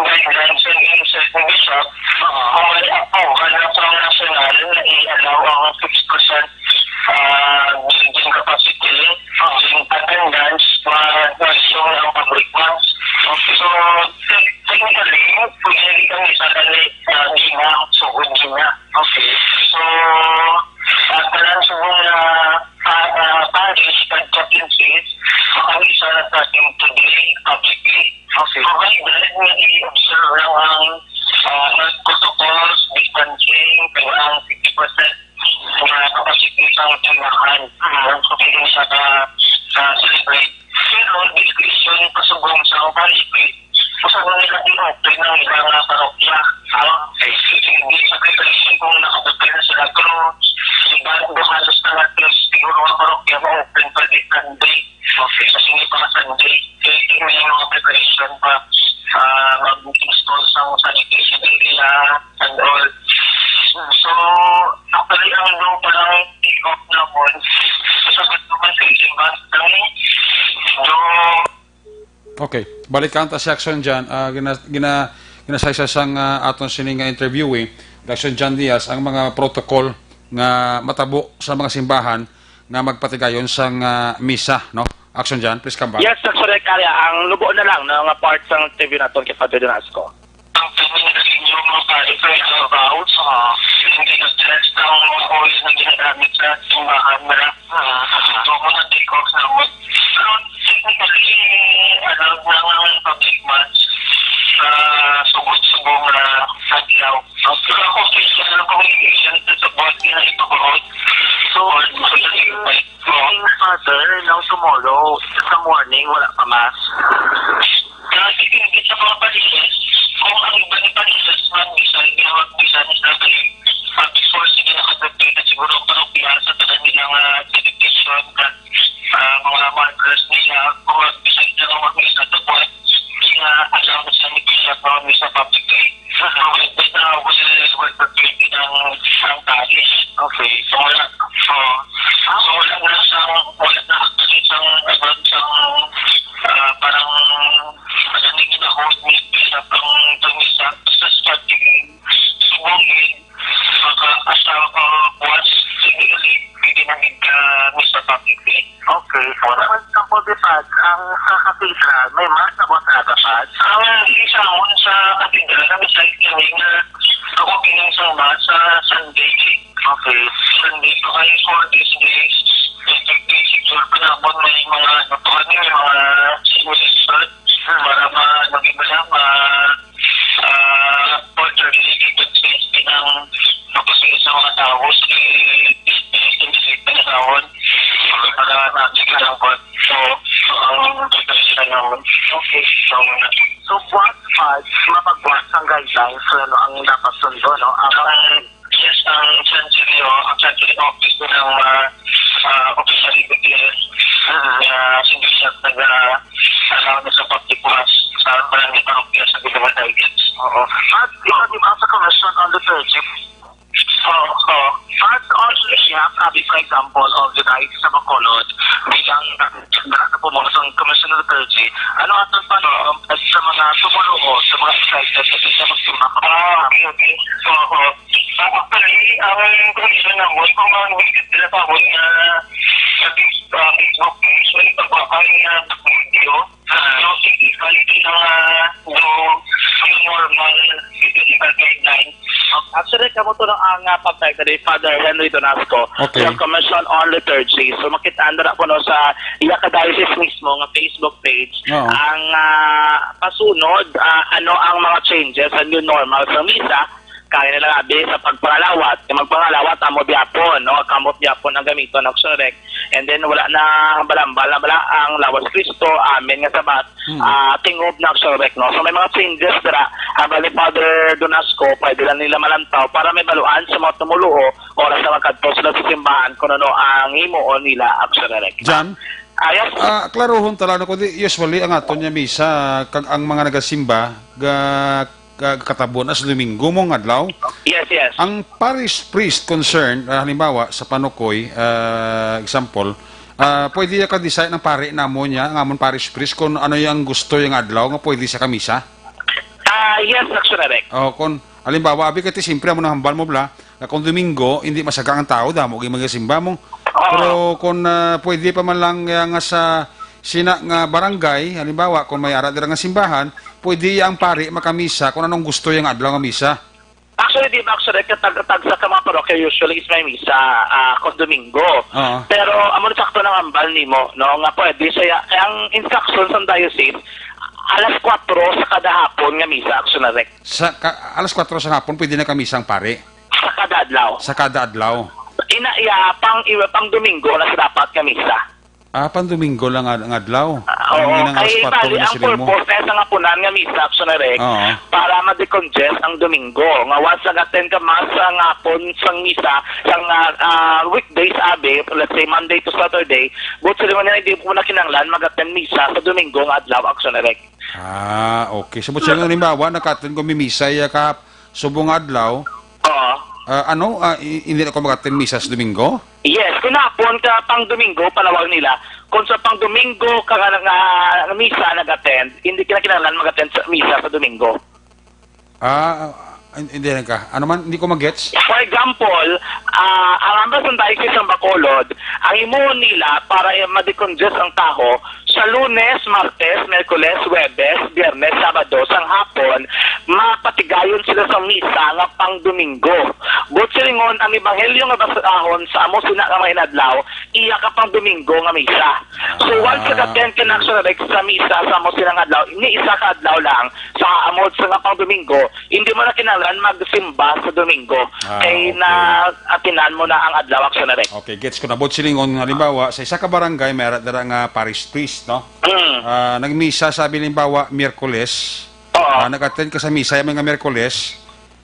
guidelines and insight ng bishop, Oo. kung may approval na from national na i-allow ang fifty percent, ah, building capacity, Oo. yung attendance, ma-, ma-resume ang public mass. So, te-, technically, pwede kami sa kanila, ah, di na, sugod di na. Okay. So, ang tanan sa mga, ah, ah, parish kag provinces, ang isa na sa ating today publicly. Okay. Provided nga i-observe lang ang, ah, health protocols, distancing, kag ang fifty percent nga capacity sang tindahan. Ang pwede sa ka, sa celebrate. Pero discretion pasubong sa parish priest. Usa ko nila di open ang ilang mga parokya. Ah, okay. Hindi sa preparation kung nakaprepare na sila, pero iba, halos lahat ng siguro mga parokya, ma-open pa di Sunday. Okay. Kasi hindi pa ka Sunday. Kaya may mga preparation pa, ah, mag-install sa mga sanitation area and all. So, actually, ang law pa lang take off na po. Sa pagtuman sa ilang kami, do Okay. Balikan ta si Action John. Ah, gina-, gina-, ginasaysa sang, ah, aton sini nga interviewee, Action John Diaz, ang mga protocol nga matabo sa mga simbahan nga magpatigayon sang, ah, misa, no? Action John, please come back. Yes, Action Eric, Arya, ang lubo na lang, no, nga part sang interview naton kay Father Donasco. Ang pamilya ninyo, mga pare, kaya about, ah, hindi na stress ang mga oil na ginagamit sa simbahan nila. Ah, so, muna take off na mo. Pero, technically, ano, na mga public mass, ah, sugod-sugod na adlaw. Pero ako, sa ano, communication sa support nila ito, so, so, Father, now tomorrow, sa morning, wala pa mass. Depende sa mga parishes. Kung ang iba ni parishes, mag-isa, ginawag-isa ni sa balik, ah, before sila nakadagdag na siguro parokya sa tanan nila nga dedication, ka, ah, mga markers nila, kung mag-isa sila nga mag-isa, tapos, ina-allow na sila ni Bishop nga mag-isa publicly. Sa mga ito na, wala sila sa word of faith ng, ng parish. Okay. So, wala, so, so, wala na sa, wala na actually sa, sa, ah, parang, parang hindi na hold ni Bishop ang tumisa. Basta starting subong, eh, maka-asawa ko, buwas, siguro, pwede na nagka-misa publicly. Okay. So, for example, di ba, ang sa cathedral, may mass na ba sa aga, Pad? Ang isa mo sa cathedral, na may side kami nga ako pinang sa mass sa Sunday. Okay. Sunday pa kayo for these days. Expectation pa naman may mga, ano pa kami, may mga senior citizen para ma-, ano, di ba, ma-, ah, order related to safety ng, tapos sa mga tao, sa mga tao, para natin sa So, so, ang preparation naman. Okay. So, So, buhat pa, mapagbuhat sang guidelines, so, ano ang dapat sundo, no? Ang ang, yes, ang Chancery, oh, ang Chancery Office ng, ah, ah, officially declared Mm. na si Bishop nag, ah, allow na sa public mass sa barangay parokya sa Bilibid Islands. Oo. At ikaw, di ba, sa Commission on Liturgy, Oo, oo. At also, siya, sabi, for example, of the Diocese sa Bacolod, bilang, ah, sa pumuno sa Commission on Liturgy, ano ato pa, no, sa mga tumuluo, sa mga excited, kasi siya magsimba ka? Ah, okay, okay. Oo, oo. Ah, actually, ang commission na mo, kung mga nagtitira pa mo na sa Face-, ah, Facebook page, may pagpapahali na video, Ah, no, sige, balik na, ah, do, do normal physical guidelines. Actually, kamo to no ang, ah, pagtag ni Father Henry Donasco, Okay. sa Commission on Liturgy. So, makita na po, no, sa iya ka diocese mismo nga Facebook page Oo. ang, ah, pasunod, ah, ano ang mga changes sa new normal sa misa, Kaya nila abi sa pagpangalawat, kay magpangalawat amo gihapon, no? Kamot gihapon ang gamiton, Action Rek. And then, wala na hambal-hambal na bala ang lawas Kristo, amen nga sabat, Hmm. ah, tingob na, Action Rek, no? So, may mga changes dira. Hambal ni Father Donasco, pwede lang nila malantaw para may baluan sa mga tumuluo, oras na magkadto sila sa simbahan kung ano ang himuon nila, Action Rek. Jan? Ah, yes. Ah, klarohon ta lang, no, kundi usually ang aton nga misa, kag ang mga nagasimba, ga-, ga-, katabo na sa Domingo mo nga adlaw. Yes, yes. Ang parish priest concerned, ah, halimbawa, sa Panukoy, ah, example, ah, pwede ya ka-decide ng pari namo niya, ang amon parish priest, kung ano yung gusto yung adlaw nga pwede sa kamisa. Ah, yes, Action Rek. Oh, kung, halimbawa, abi kay ti, siyempre, amo nang hambal mo, bla, nga kung Domingo, hindi masagang ang tao, damo gyud magasimba mo. Oo. Pero kung, ah, pwede pa man lang, ah, nga sa sina nga barangay, halimbawa, kung may ara dira nga simbahan, pwede ang pari makamisa kung anong gusto yang adlaw nga misa. Actually, di ba, actually, katag-, tagsa ka mga parokya usually is may misa, ah, kung Domingo. Oo. Pero, amo na sakto nang hambal nimo, no, nga pwede siya, ang instruction sa diocese, alas kwatro sa kada hapon nga misa, Action Rek. Sa ka-, alas kwatro sa hapon, pwede na kamisa ang pari? Sa kada adlaw. Sa kada adlaw. Ina, iya, pang, iwa, pang Domingo na sa dapat nga misa. Ah, pang Domingo lang ang, ang adlaw. Ah, oo. Ang ina nga alas kwatro bali, na ang siling mo. Purpose na sa ngapunan nga misa, Action Rek, Oo. para ma-decongest ang Domingo. Nga once nag-attend ka mas sa ngapon sang misa, sang, ah, ah, weekdays, abi, let's say Monday to Saturday, but sa lima na hindi mo na kinahanglan mag-attend misa sa Domingo nga adlaw, Action Rek. Ah, okay. So, but siya, halimbawa, nag-attend ko may misa, ya, ka subong adlaw. Oo. Ah, ano? Ah, i-, hindi na ko mag-attend misa sa Domingo? Yes, kung hapon ka pang Domingo, panawag nila. Kung sa pang Domingo ka nga, nga misa nag-attend, hindi ka na kinahanglan mag-attend sa misa sa Domingo. Ah, ah, hindi na ka. Ano man? Hindi ko mag-gets. For example, ah, ang Ambassador Diocese ng Bacolod, ang himuon nila para ma-decongest ang taho, sa Lunes, Martes, Miyerkules, Huwebes, Biyernes, Sabado, sang hapon, mapatigayon sila sa misa nga pang Domingo. Buot silingon, ang ebanghelyo nga basahon sa amo sina nga mga inadlaw, iya ka pang Domingo nga misa. So, once Ah, nag-attend ka na, okay. Action Rek, sa misa sa amo sina nga adlaw, ni isa ka adlaw lang sa amo sa nga pang Domingo, hindi mo na kinahanglan magsimba sa Domingo. Ah, Kay okay. na-atinan mo na ang adlaw, Action Rek. Okay, gets ko na. Buot silingon, halimbawa, sa isa ka barangay, may ara dira nga parish priest, no? Mm. Ah, nagmisa, sabi, halimbawa, Miyerkules. Oo. Ah, nag-attend ka sa misa, may nga Miyerkules.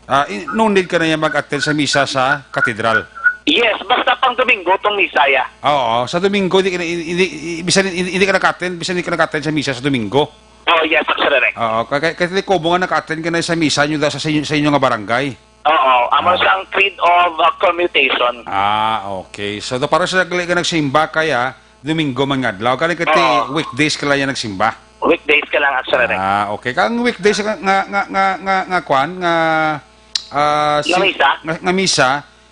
Ah, i-, no need ka na niya mag-attend sa misa sa katedral. Yes, basta pang Domingo tong misa, ya. Oo, sa Domingo, hindi ka na, hindi, hindi, bisan hindi, hindi ka naka-attend, bisan hindi ka naka-attend sa misa sa Domingo. Oh, yes, Action Rek. Oo, kay, kay, kay Kubo nga naka-attend ka na sa misa nyo da sa, sa inyo, sa inyo nga barangay. Oo, amo Ah. siyang creed of, uh, commutation. Ah, okay. So, da, para sa gali ka nagsimba kaya, Domingo man nga adlaw. Kani kati Oo. weekdays ka lang yan nagsimba? Weekdays ka lang, Action Rek. Ah, okay. Kang weekdays nga, nga, nga, nga, nga kwan, nga, ah, Nga si-, misa? nga, nga misa,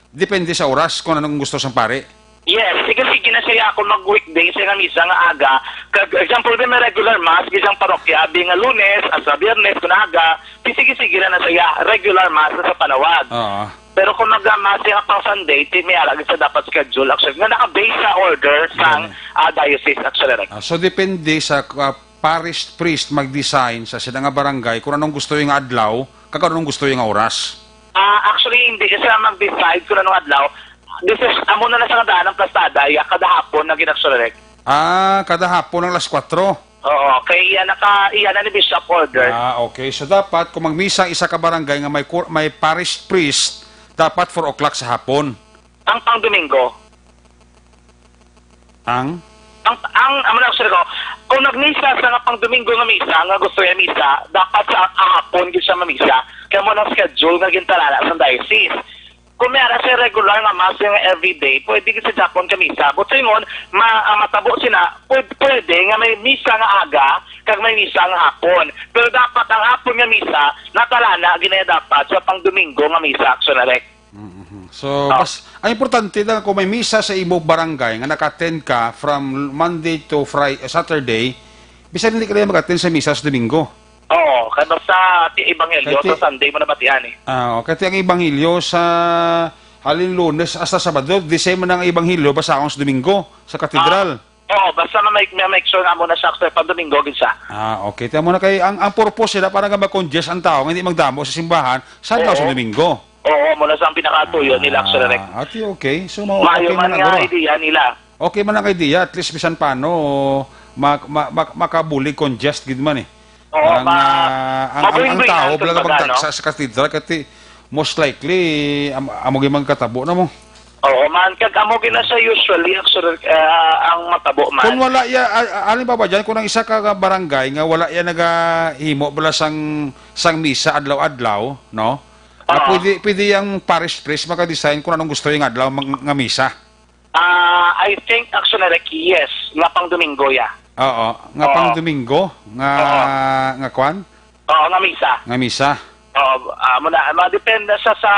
depende sa oras kung anong gusto sang pare. Yes, sige, sige na siya ako mag-weekday sa nga misa nga aga. Kag example, may regular mass isang parokya, abi nga Lunes, hasta Biyernes, kun aga, sige, sige na na siya, regular mass sa panawag. Oo. Pero kung mag-mass siya pang Sunday, ti may ara gid sa dapat schedule, actually, nga naka-base sa order sang, Gani. ah, diocese, actually, Rek. Ah, so, depende sa, ah, parish priest mag-design sa sila nga barangay kung anong gusto yung adlaw, kag anong gusto yung oras. Ah, actually, hindi siya mag-decide kung anong adlaw. This is, amo na lang sa kadaan ang plastada, ya, kada hapon na ginaksulerek. Ah, kada hapon ang alas kwatro. Oo, kay iya naka, iya na ni Bishop order. Ah, okay. So, dapat, kung magmisa ang isa ka barangay nga may kur-, may parish priest, dapat four o'clock sa hapon. Ang pang Domingo. Ang? Ang, ang, amo na, sir, ko, kung nagmisa sa nga pang Domingo nga misa, nga gusto niya misa, dapat sa hapon gyud siya mamisa. Kaya mo nang schedule nga gintalala sa diocese. Kung may ara siya regular nga mass nga everyday, pwede gyud sa hapon ka misa. But sa ingon, ma-, ang matabo sina, pwed-, pwede nga may misa nga aga, kag may misa nga hapon. Pero dapat ang hapon nga misa, natalana, ginaya dapat sa pang Domingo nga misa, actually. Mm-hmm. So, Oh. bas-, ang importante lang kung may misa sa imo barangay nga naka-attend ka from Monday to Fri-, Saturday, bisan hindi ka na mag-attend sa misa sa Domingo. Oo, kay basta ti ebanghelyo Kay ti sa Sunday mo nabatian eh. Ah, okay. Ti ang ebanghelyo sa halin Lunes hasta Sabado, the same man ang ebanghelyo basahon sa Domingo sa katedral. Ah, oo, basta ma-make, ma-make sure nga mo na siya sa pang Domingo gid siya. Ah, okay. Ti amo na kay ang, ang purpose sila para nga ma-congest ang tao nga hindi magdamo sa simbahan sa adlaw sa Oo. Domingo. Oo, amo na sa ang pinakatuyo nila, Axel Rec. Ah, ati, okay. So, ma-, Maayo okay man man na, nga guro. Idea nila. Okay man ang idea, at least bisan paano, ma-, ma-, ma-, makabulig congest gid man eh. Oo, Ang, ma-, ah, ang, ang, ang mawin-winan, tao, bala kumbaga, magdagsa no? Sa katedral, kati most likely, am-, amo gyud man katabo na mo. Oo, man, kag amo gina sa usually, actually, ah, ang matabo man. Kung wala ya, ah, ah, halimbawa dyan, kung ang isa ka barangay nga wala ya nagahimo bala sang, sang misa adlaw-adlaw, no? Ah, Oo. pwede, pwede yang parish priest maka-design kung anong gusto yung adlaw mang-, nga misa. Ah, I think, actually, like, yes, nga pang Domingo, ya. Oo, nga Oo. pang Domingo, nga, Oo. nga kwan? Oo, nga misa. Nga misa. Oo, ah, muna, madepende sa, sa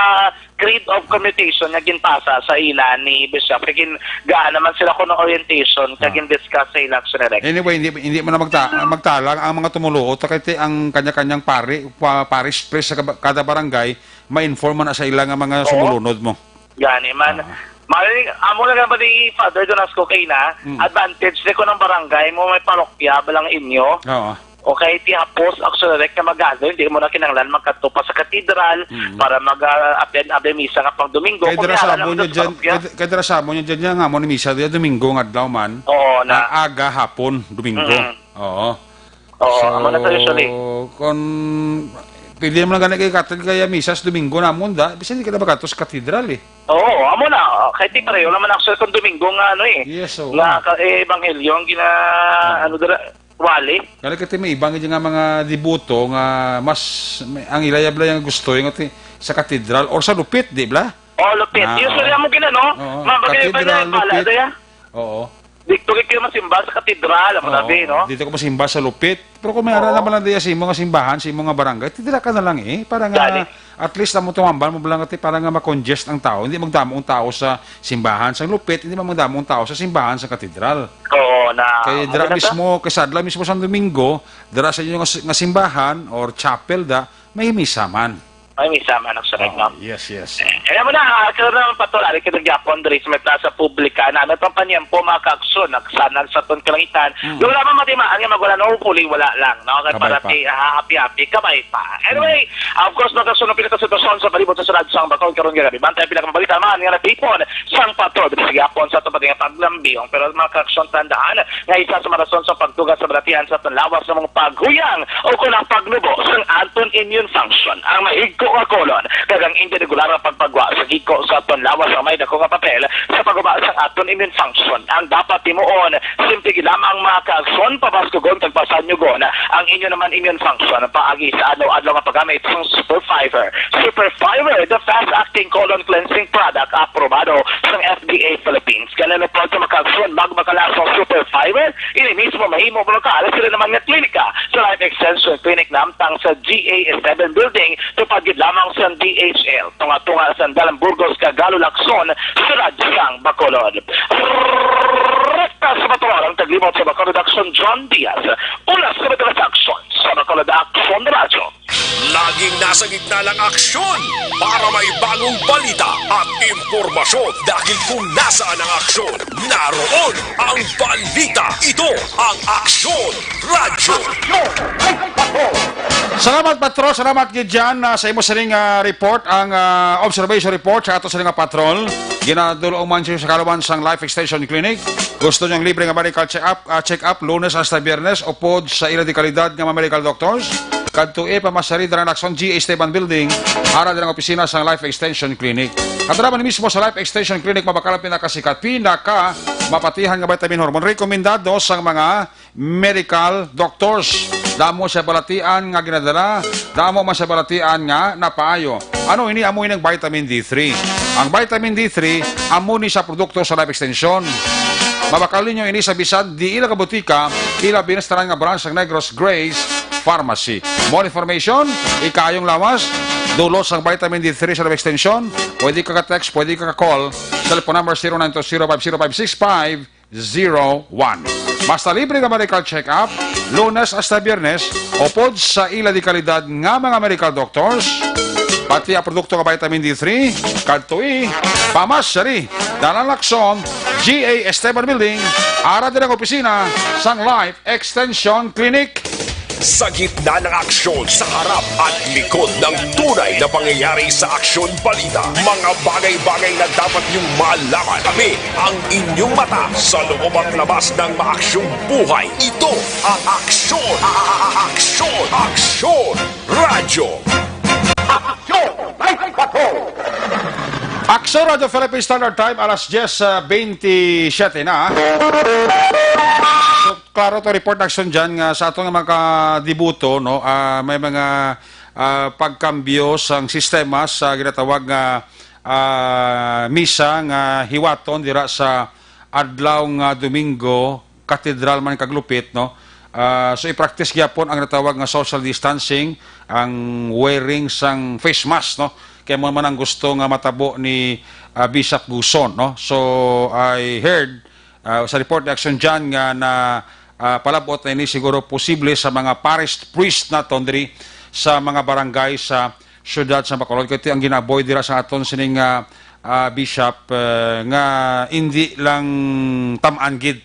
creed of commutation nga ginpasa sa ila ni Bishop. Kay gin-, gaan naman sila kuno orientation, kag Ah. gin-discuss sa ila, actually, like. Anyway, hindi, hindi man na magta-, magtalang ang mga tumuluo. Ta kay ti-, ang kanya-kanyang pari, pa-, parish priest sa kaba-, kada barangay, ma-inform man na sa ila nga mga Oo. sumulunod mo. Gani man. Ah. Mali, amo lang naman ni Father Donasco kay na, Mm. advantage ni ko ng barangay mo, may parokya, balang inyo. Oo. Okay, ti hapos, actually, like, na mag-gather, hindi mo na kinahanglan magkadto pa sa katedral Mm. para mag, ah, attend Ave Misa nga pang Domingo. Kay Kung dira sa meron amo lang nyo sa dyan, parokya. kay, kay dira sa amo nyo dyan, nga mo ni Misa, di Domingo nga adlaw man. Oo, na. Ah, aga, hapon, Domingo. Mm. Oo. Oo, So, amo na to usually. Kung pwede naman gani kay Catholic kaya Misa sa Domingo namon da, bisan di ka na makato sa katedral eh. Oo, amo na. Kay ti pareho naman actually kung Domingo nga ano eh. Yes, oo. Nga ka, eh, ebanghelyo ang gina, Oo. ano dira, wali. Kaya kasi may ibang nga mga deboto nga mas, may, ang ilayab lang yung gusto yung ati sa katedral or sa lupit, di ba? Oh, lupit. Ah, Usually oo. Amo gina, no? Oo. Ma-, bagay pa Katedral, na pala, lupit. Daya. Oo. Dito kayo masimba sa katedral, amo Oo, na, be, no? Dito ko masimba sa lupit. Pero kung may ara Oo. naman lang diya sa imo nga simbahan, sa imo nga barangay, tidira ka na lang eh. Para nga, Gani. at least, amo tumambal mo lang ati para nga ma-congest ang tao. Hindi magdamo ang tao sa simbahan sa lupit, hindi man magdamo ang tao sa simbahan sa katedral. Oo, na, Kaya dira ano na to? mismo, kay sa adlaw mismo sa Domingo, dira sa inyo nga, nga simbahan or chapel da, may misa man. Ay, may sama ng sarag, Oo, no? yes, yes. Eh, alam mo na, ah, karon naman, Patol, ari ka nagyapon diri sa may Plaza Publica, na may pampanyempo, mga kaaksyon, nagsanag sa aton kalangitan. Mm. Yung lamang matimaan nga magwala, no, hopefully, wala lang, no? Kaya Kabay para pa. ti, ah, happy-happy, kabay pa. Anyway, Mm. of course, mga kaaksyon, ang pinakasitwasyon sa palibot sa Radyo Sang Bacol, karon nga gabi. Bantay, pinakamabalita man, nga natipon sang Patol, diri sa gyapon sa aton pati nga paglambiyong. Pero, mga kaaksyon, tandaan, nga isa sa mga rason sa pagtuga sa balatian sa aton lawas sa mga paghuyang o kon ang pagnubo sang aton immune function, ang mahigko nga colon, kag ang indi regular nga pagpagwa sa giko sa aton lawas ang may dako nga papel sa pagguba sang aton immune function. Ang dapat himuon, simple gid lamang, mga kaagson, pabaskugon kag pasanyugon ang inyo naman immune function paagi sa adlaw-adlaw nga paggamit sang Super Fiber. Super Fiber, the fast-acting colon cleansing product, aprobado sang F D A Philippines. Kaya na pronto, mga kaagson, magmakalasang Super Fiber, ini mismo mahimo mo ka sa sila naman nga klinika sa Life Extension Clinic namtang sa G A seven Building, tupad gid lamang sa D H L, tunga-tunga sa Dalan Burgos, Cagalo, Lacson, sa Radyo Sang Bacolod. Rekta sa Bacolod, ang taglimot sa Bacolod Action, John Diaz. Una sa madalas aksyon sa Bacolod Action Radyo. Laging nasa gitna ng aksyon para may bagong balita at impormasyon. Dahil kung nasaan ang aksyon, naroon ang balita. Ito ang Aksyon Radyo. Salamat, Patro. Salamat gid dyan, ah, sa imo sining, ah, report, ang, ah, observation report sa ato sining, ah, patrol. Ginadul-ong man siya sa kaluman sang Life Extension Clinic. Gusto niyang libre nga medical check-up, ah, check-up, Lunes hasta Biyernes, upod sa ila di kalidad nga mga medical doctors. Kadtoi, pamasari dira sa G A Esteban Building, ara dira nga opisina sang Life Extension Clinic. Kadto naman mismo sa Life Extension Clinic, mabakal ang pinakasikat, pinaka mapatihan nga vitamin hormone. Rekomendado sang mga medical doctors. Damo sa balatian nga ginadala, damo man sa balatian nga napaayo. Ano ini? Amo ini ang vitamin D three. Ang vitamin D three, amo ni sa produkto sa Life Extension. Mabakal ninyo ini sa bisan diin lang ka butika, ilabi na sa tanan nga branch sang Negros Grace Pharmacy. More information, ikayong lawas, dulot sang vitamin D three sa Life Extension, pwede ka ka-text, pwede ka ka-call. Cellphone number zero nine two zero five zero five six five zero one. Basta libre nga medical check-up, Lunes hasta Biyernes, upod sa ila di kalidad nga mga medical doctors, pati ang produkto nga vitamin D three, kadtoi, pamasari, Dalan Lacson, G A Esteban Building, ara dira ang opisina sang Life Extension Clinic. Sa gitna ng aksyon, sa harap at likod ng tunay na pangyayari sa Aksyon Balita, mga bagay-bagay na dapat niyong malaman. Kami ang inyong mata sa loob at labas ng maaksyong buhay. Ito ang Aksyon, Aksyon, Aksyon Radyo. Aksyon! Aksyon Radyo Philippine Standard Time, alas diyes, ah, twenty-seven na. So, klaro to report, Aksyon, dyan nga sa aton nga mga kadibuto, no, ah, may mga, ah, pagkambyo sang sistema sa ginatawag nga, ah, misa nga hiwaton dira sa adlaw nga Domingo, katedral man kag lupit, no? Ah, so, i-practice gyapon ang natawag nga social distancing, ang wearing sang face mask, no? Kaya mo man ang gusto nga matabo ni, ah, Bishop Guson, no? So, I heard, ah, sa report ni Aksyon dyan nga na, ah, palabot na ini siguro posible sa mga parish priest naton diri sa mga barangay sa siyudad sa Bacolod. Kay ang ginaboy dira sa aton sining, ah, ah, Bishop, eh, nga indi lang tam-an gid,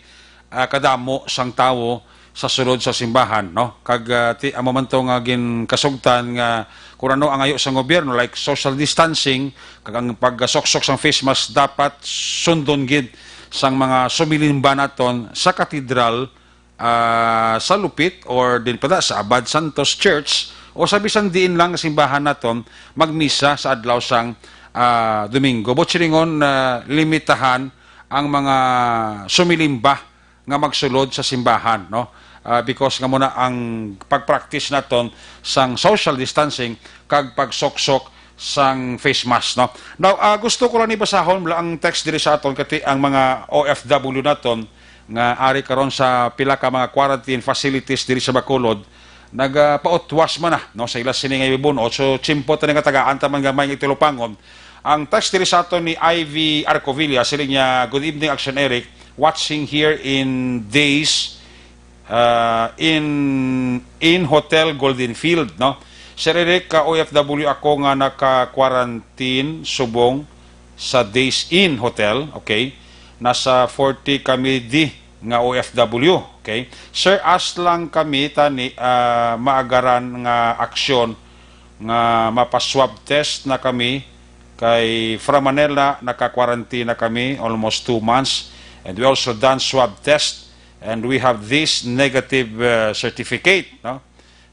ah, kadamo sang tawo sa sulod sa simbahan, no? Kag, ah, ti, amo man to nga ginkasugtan nga kung ano ang ayo sang gobyerno, like social distancing, kag ang pagsuksok sang face mask dapat sundon gid sang mga sumilimba naton sa katedral, ah, sa lupit or din pa sa Abad Santos Church o sa bisan diin lang nga simbahan naton magmisa sa adlaw sang, ah, Domingo. Buot silingon, ah, limitahan ang mga sumilimba nga magsulod sa simbahan, no? Ah, because nga muna ang pag-practice naton sang social distancing kag pagsuksok sang face mask, no? Now, ah, gusto ko lang ni basahon lang ang text diri sa aton, kati ang mga O F W naton nga ari karon sa pila ka mga quarantine facilities diri sa Bacolod, nagapautwas man na, no, sa ila sini nga ibibun-ot. So, tsimpo ta nga tagaan ta man gamay nga itulopangon. Ang text diri sa aton ni Ivy Arcovilla, siling niya, "Good evening, Action Eric. Watching here in days, uh, in, in Hotel Golden Field," no? "Sir Eric, ka O F W ako nga naka-quarantine subong sa Days Inn Hotel." Okay. "Nasa forty kami di nga O F W." Okay. "Sir, ask lang kami tani, ah, maagaran nga aksyon nga mapa-swab test na kami, kay from Manila naka-quarantine na kami almost two months, and we also done swab test, and we have this negative, uh, certificate," no?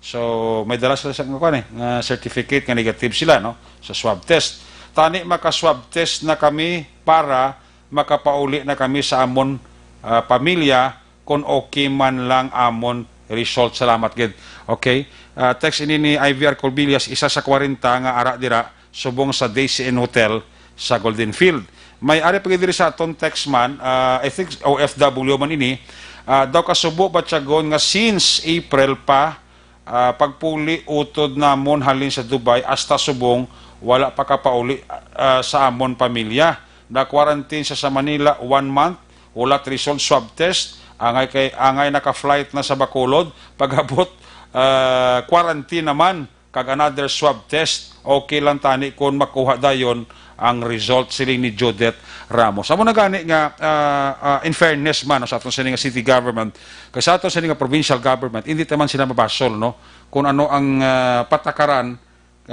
So, may dala sila sa, kuwan, eh, nga certificate nga negative sila, no, sa swab test. "Tani maka-swab test na kami para makapauli na kami sa amon, ah, pamilya kon okay man lang amon result. Salamat gid." Okay. Ah, text ini ni Ivy Arcolbillas, isa sa kwarenta nga ara dira subong sa Days Inn Hotel sa Golden Field. May ari pa gid diri sa aton text man, ah, I think O F W man ini, ah, daw kasubo ba tiyagon nga since April pa, ah, pagpuli utod namon halin sa Dubai hasta subong wala pa kapauli, ah, sa amon pamilya. Na-quarantine siya sa Manila one month, wala result swab test, angay kay, angay naka-flight na sa Bacolod, pag-abot, ah, quarantine naman, kag another swab test. Okay lang tani kung makuha dayon ang result, siling ni Judith Ramos. Amo na gani nga, ah, ah, in fairness man, no, sa aton sini nga city government, kag sa aton sini nga provincial government, hindi naman sila mabasol, no, kung ano ang, ah, patakaran,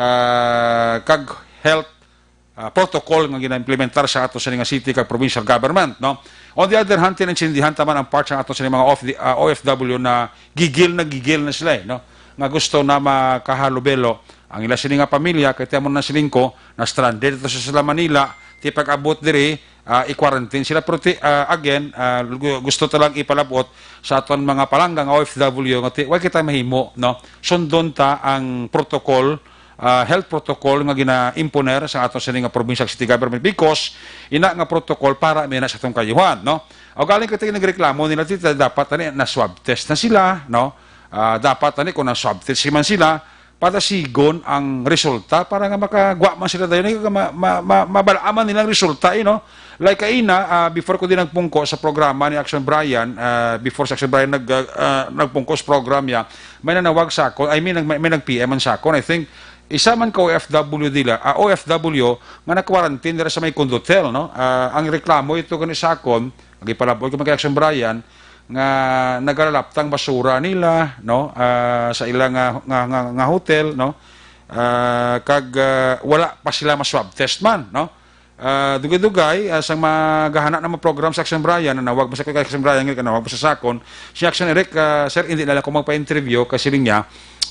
ah, kag health, ah, protocol nga gina-implementar sa aton sini nga city kag provincial government, no? On the other hand, tinaintindihan ta man ang part sa aton sini mga of the, ah, O F W na gigil na gigil na sila, eh, no? Nga gusto na makahalubelo ang ila sini nga pamilya, kay tiyan mo na siling ko, na stranded ito sa sila Manila, ti pag-abot diri, ah, i-quarantine sila. Pero ti, ah, again, ah, gu-, gusto ta lang ipalabot sa aton mga palangga nga O F W nga ti, wa kita mahimo, no? Sundon ta ang protocol, ah, health protocol nga gina-imponer sa aton sini nga provincial city government, because ina nga protocol para mi na sa atong kayuhan, no? O galing kita nagreklamo nila, ti, dapat ani na swab test na sila, no? Ah, dapat ani kung na swab test man sila, padasigon ang resulta para nga makagwa man sila dayon, eh, ma-, ma-, ma-, mabal-an man nilang resulta, eh, no? Like kaina, ah, before ko din nagpungko sa programa ni Action Brian, ah, before si Action Brian nag-, ah, nagpungko sa program niya, may nanawag sa akon, I mean, nag-, may, may nag-P M man sa akon. I think, isa man ka O F W dila, ah, O F W nga na-quarantine dira sa may Condotel, no? Ah, ang reklamo ito gani sa akon, nagipalabot ko kay Action Brian, nga nagalalaptang basura nila, no, ah, sa ila nga, nga, nga, nga hotel, no, ah, kag, ah, wala pa sila ma-swab test man, no. Ah, dugay-dugay, ah, sang magahana na mga program sa Action Brian, nanawag ba sa Action Brian, nanawag ba sa sakon, si Action Eric, ah, "Sir, hindi na lang ako magpa-interview," kasi niya,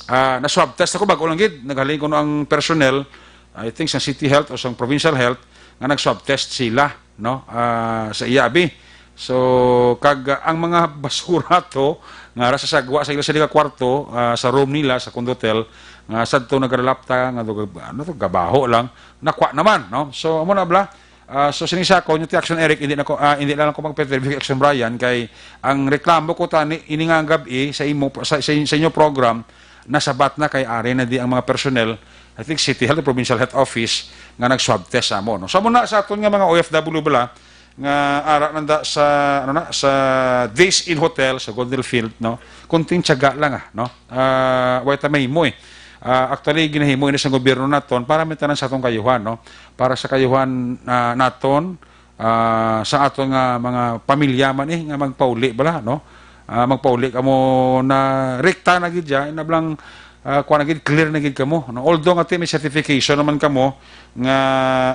ah, na-swab test ako, bago lang gid, naghalin ko ang personnel, I think sa City Health o sa Provincial Health, nga nag-swab test sila, no, ah, sa iya abi. So, kag, ah, ang mga basura to, nga ra sa sagwa sa ila sa kwarto, ah, sa room nila, sa condotel, nga sadto nagaralapta, nga do-, ano to, gabaho lang, nakwa naman, no? So, amo na bala. Ah, so, sining sakon, yung ti Action Eric, hindi na ko, ah, hindi na lang ko magpa-interview kay Action Brian, kay ang reklamo ko tani, ini nga gab-i, sa imo, sa, sa, sa inyo program, nasabat na kay ari na di ang mga personnel, I think City Health, Provincial Health Office, nga nag-swab test sa amo, no? So, amo na sa aton nga mga O F W bala, nga ara nanda sa, ano na, sa Days Inn Hotel sa Golden Field, no? Kunting tiyaga lang, ah, no? Ah, way ta mahimo, eh. Ah, actually, ginahimo ini sa gobyerno naton para may tanan sa atong kayuhan, no? Para sa kayuhan, ah, naton, ah, sa aton nga mga pamilya man, eh, nga magpauli bala, no? Ah, magpauli kamo na rekta na gid dya, inablang, ah, kuha na gid, clear na gid kamo, no? Although nga ti may certification naman kamo nga,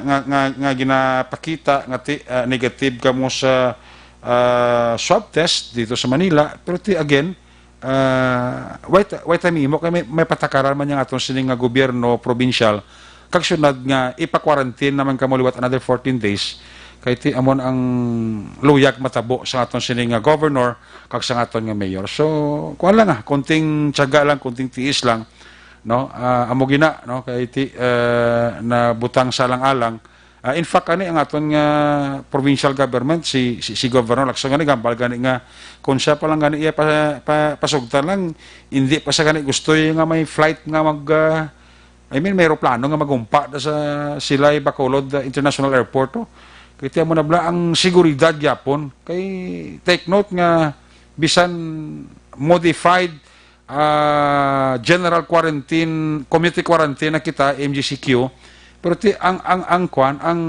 nga, nga, nga ginapakita nga ti, ah, negative kamo sa, ah, swab test dito sa Manila, pero ti again, ah, wait, wait a minute, kay may, may patakaran man yang aton sining nga gobyerno probinsyal, kag sunod nga ipa-quarantine naman kamo liwat another fourteen days, kay ti amon ang luyag matabo sa aton sining nga governor kag sa aton nga mayor. So, kuan lang, ah, konting tiyaga lang, konting tiis lang, no? Ah, amo gina, no? Kay ti, ah, nabutang sa alang-alang. Ah, in fact, ani ang aton nga provincial government, si, si, si Governor Lacson gani, gambal gani nga kung siya pa lang gani iya pa, pa, pasugtan lang, hindi pa siya gani gusto nga may flight nga mag, ah, I mean, may eroplano nga magumpa da sa Silay Bacolod, ah, International Airport, oh. Kaya mo na bala ang seguridad gyapon. Kay take note nga bisan modified, ah, general quarantine, community quarantine na kita, M G C Q, pero ti, ang, ang, ang kwan, ang,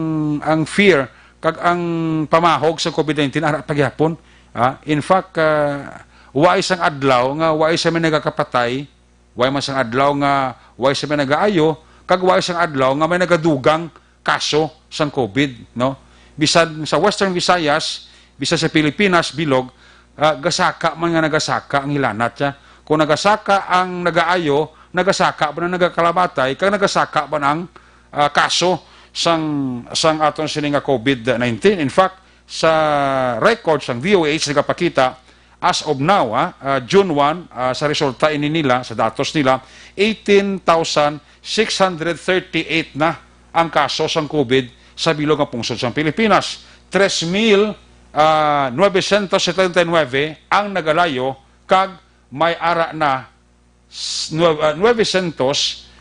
ang fear, kag ang pamahog sa COVID nineteen, ara pa gyapon. Ah, in fact, ah, wa isang adlaw nga wa isa may nagakapatay, wa man sang adlaw nga wa isa may nagaayo, kag wa isang adlaw nga may nagadugang kaso sang COVID, no? Bisan sa Western Visayas, bisan sa Pilipinas, bilog, ah, gasaka man nga nagasaka ang hilanat siya. Kung nagasaka ang nagaayo, nagasaka man ang nagakalamatay, kag nagasaka man ang, ah, kaso sang, sang aton sini nga COVID nineteen. In fact, sa record sang D O H nagapakita, as of now, ah, ah, June one, ah, sa resulta ini nila, sa datos nila, eighteen thousand six hundred thirty-eight na ang kaso sang COVID sa bilog nga pungsod sang Pilipinas. Tres mil, ah, nuebe sientos setenta y nuebe ang nagalayo, kag may ara na s-, nue-, ah, nuebe sientos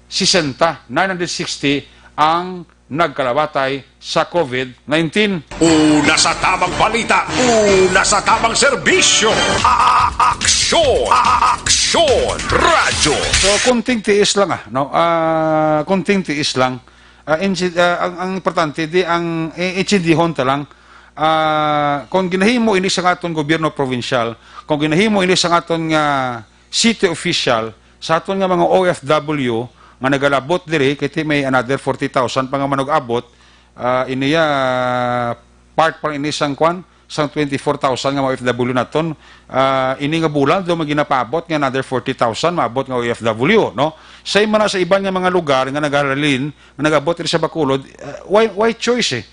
sesenta, nine hundred sixty ang nagkalabatay sa COVID nineteen. Una sa tamang balita, una sa tamang serbisyo, a-, aksyon, a-, aksyon, radyo. So, kunting tiis lang, ah, no? Ah, kunting tiis lang. Ah, insi-, ah, ang, ang importante, di ang i-, intindihon ta lang. Ah, kung ginahimo ini sa aton gobyerno probinsyal, kung ginahimo ini sa aton nga city official, sa aton nga mga O F W nga nagalabot diri, kay ti may another forty thousand pa nga manug-abot, ah, ini ya, ah, part pa ini sang kwan, sang twenty-four thousand nga mga O F W naton, ah, ini nga bulan, do may ginapaabot nga another forty thousand maabot nga O F W, no? Same man na sa iban nga mga lugar nga nagahalin, nga nagabot diri sa Bacolod, ah, why, why choice, eh?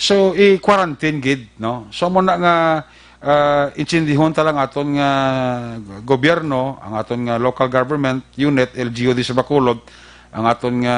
So, i-quarantine gid, no? So, mo na nga, ah, intindihon ta lang aton nga gobyerno, ang aton nga local government unit, L G U di sa Bacolod, ang aton nga,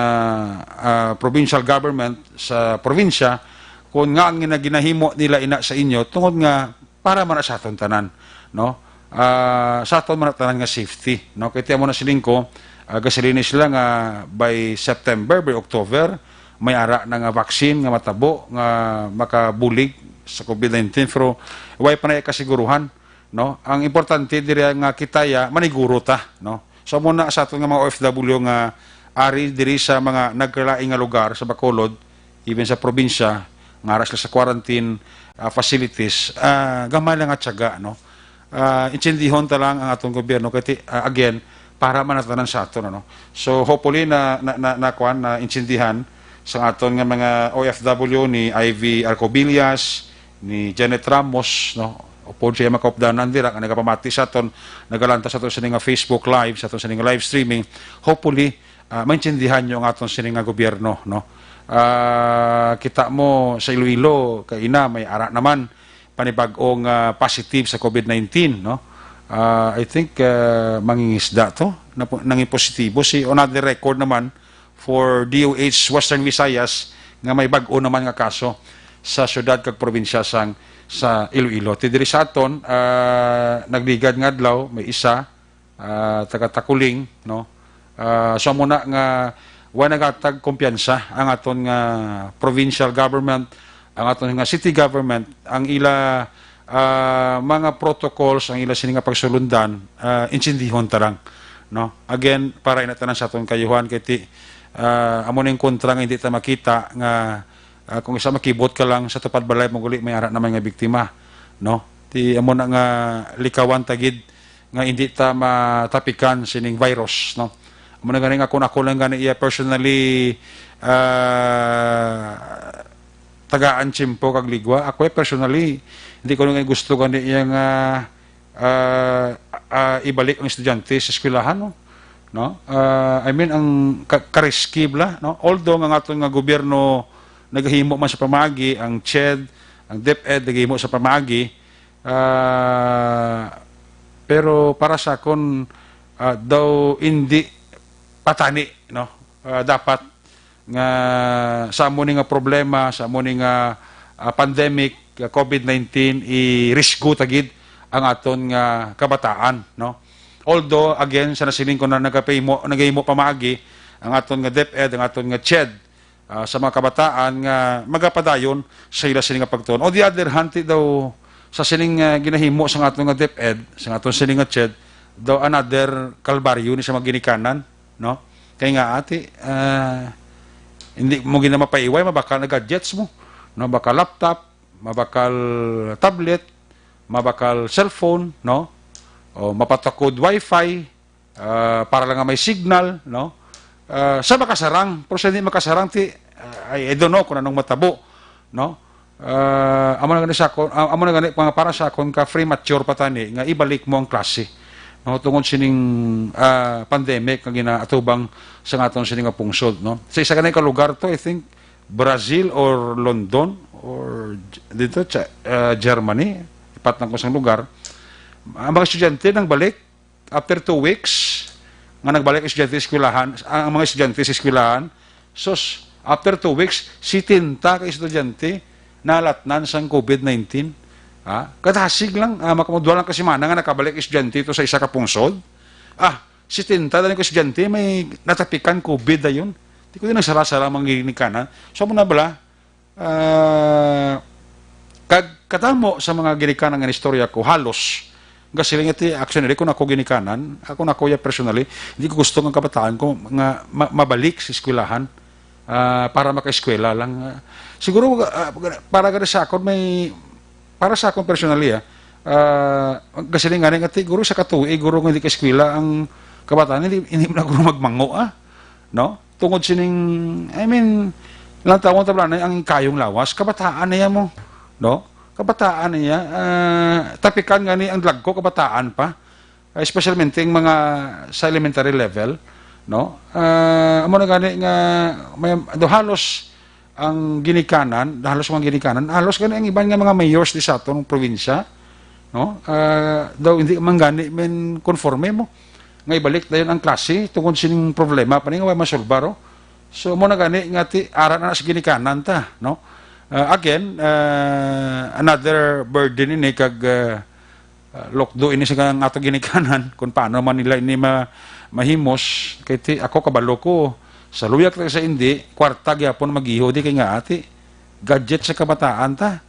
ah, provincial government sa probinsya, kung nga ang gina-, ginahimo nila ina sa inyo, tungod nga para man na sa aton tanan, no? Ah, sa aton man na tanan nga safety, no? Kay ti amo na siling ko, ah, gasilini sila nga by September, by October, may ara na nga vaccine nga matabo nga makabulig sa COVID nineteen, pero way pa na kasiguruhan, no? Ang importante diri nga kita ya maniguro ta, no? So, amo na sa aton nga mga O F W nga ari diri sa mga nagkalain nga lugar sa Bacolod, even sa probinsya, nga ara sila sa quarantine, ah, facilities, ah, gamay lang nga tiyaga, no? ah, intsindihon ta lang ang aton gobyerno kay ti-, ah, again, para man tanan sa aton, ano. So hopefully na na na, na kuan, na intindihan sa aton nga mga O F W ni Ivy Arcobillas, ni Janet Ramos, no. Upod siya makaupdanan dira nga nagapamati sa aton, nagalantaw sa aton sini nga Facebook Live, sa aton sini nga live streaming. Hopefully, ah, maintindihan nyo ang aton sini nga gobyerno, no. Ah, kita mo sa Iloilo, kaina may ara naman panibag-ong, ah, positive sa COVID nineteen, no? Ah, I think, ah, mangingisda to. Napo-, nangin positibo si, on the record naman for D O H Western Visayas nga may bag-o naman nga kaso sa syudad kag probinsya sang, sa Iloilo. Ti diri sa aton, ah, nagligad nga adlaw, may isa, ah, taga Taculing, no? Ah, so amo na nga wa nagatag kumpiyansa ang aton nga provincial government, ang aton nga city government, ang ila, ah, mga protocols, ang ila sini nga pagsulundan, ah, intsindihon ta lang, no? Again, para ina tanan sa aton kayuhan kay ti, ah, amo ning kontra nga hindi ta makita nga, ah, kung isa makibot ka lang sa tupad balay mo guli may ara naman nga biktima, no? Ti amo na nga likawan ta gid nga hindi ta matapikan sining virus, no? Amo na gani nga kung ako lang gani iya personally, ah, tagaan tiyempo kag ligwa, ako iya personally, hindi ko lang gusto gani iya nga, ah, ah, ibalik ang estudyante sa eskwelahan, no? No? Ah, I mean, ang ka-, ka-risky bala, no? Although nga aton nga gobyerno nagahimo man sa pamaagi, ang CHED, ang DepEd nagahimo sa pamaagi, ah, pero para sa akon, ah, daw hindi patani, no? Ah, dapat nga sa amo ni nga problema, sa amo ni nga, ah, pandemic, ah, COVID nineteen, i-risgo ta gid ang aton nga kabataan, no? Although, again, sa nasiling ko na nagapahimo, nagahimo pamaagi ang aton nga DepEd, ang aton nga CHED, ah, sa mga kabataan nga magapadayon sa ila sini nga pagtuon. On the other hand, ti daw sa sining, ah, ginahimo sa aton nga DepEd, sa aton sini nga CHED, daw another kalbaryo ni sa mga ginikanan, no? Kay nga ati, ah, hindi mo gina mapaiway, mabakal na gadgets mo, no? Baka laptop, mabakal tablet, mabakal cellphone, no? O mapatakod wifi, ah, para lang nga may signal, no? Ah, sa makasarang, pero sa hindi makasarang, ti, ah, I, I don't know kung anong matabo, no? Ah, amo na gani sa akon, ah, amo na gani pa-, para sa akon ka premature pa tani nga ibalik mo ang klase, no? Tungod sining, ah, pandemic nga ginaatubang sa aton sini nga pungsod, no? Sa isa gani ka lugar to, I think, Brazil or London or G-, dito, Ch-, ah, Germany, ipat lang ko sang lugar. Ang mga estudyante nang balik, after two weeks, nga nagbalik estudyante sa eskwelahan, ang mga estudyante sa eskwelahan, sus, after two weeks, setenta ka estudyante nalatnan sang COVID nineteen. Ha? Kadasig lang, ah, makamuduha lang ka semana nga nakabalik estudyante to sa isa ka pungsod. Ah, setenta na ka estudyante may natapikan COVID dayon. Di ko din nagsara-sara ang mga ginikanan. So, amo na bala, ah, kag katamo sa mga ginikanan nga istorya ko, halos, gasiling iti, actually, kung ako ginikanan, ako na kuya personally, hindi ko gusto nga kabataan ko nga ma-, mabalik sa eskwelahan, ah, para makaeskwela lang. Ah, siguro, ah, para gani sa akon, may, para sa akon personally, ah, ah, gasiling gani nga ti, guro sa katuig, guro nga hindi ka eskwela ang kabataan, hindi, hindi mo na guro magmango, ah. No? Tungod sining, I mean, lang tawon tabla na ang kayong lawas, kabataan na yan mo, no? Kabataan na yan, ah, tapikan nga ni ang dagko, kabataan pa, especially ang mga sa elementary level, no? Ah, amo na gani nga may, do halos ang ginikanan, halos mga ginikanan, halos gani ang iban nga mga mayors di sa atong probinsya, no? Ah, daw hindi man gani men konforme mo nga ibalik dayon ang klase tungod sining problema pa ni nga way masolbar, oh. So, mo na gani nga ti, ara na sa ginikanan ta, no? Ah, again, ah, another burden ini kag, ah, ah, lukdo ini sa nga ato ginikanan kung paano man nila ini ma-, mahimos. Kay ti, ako kabalo ko, sa luyak ta sa indi, kwarta gyapon magiho di kay nga ati. Gadget sa kabataan ta,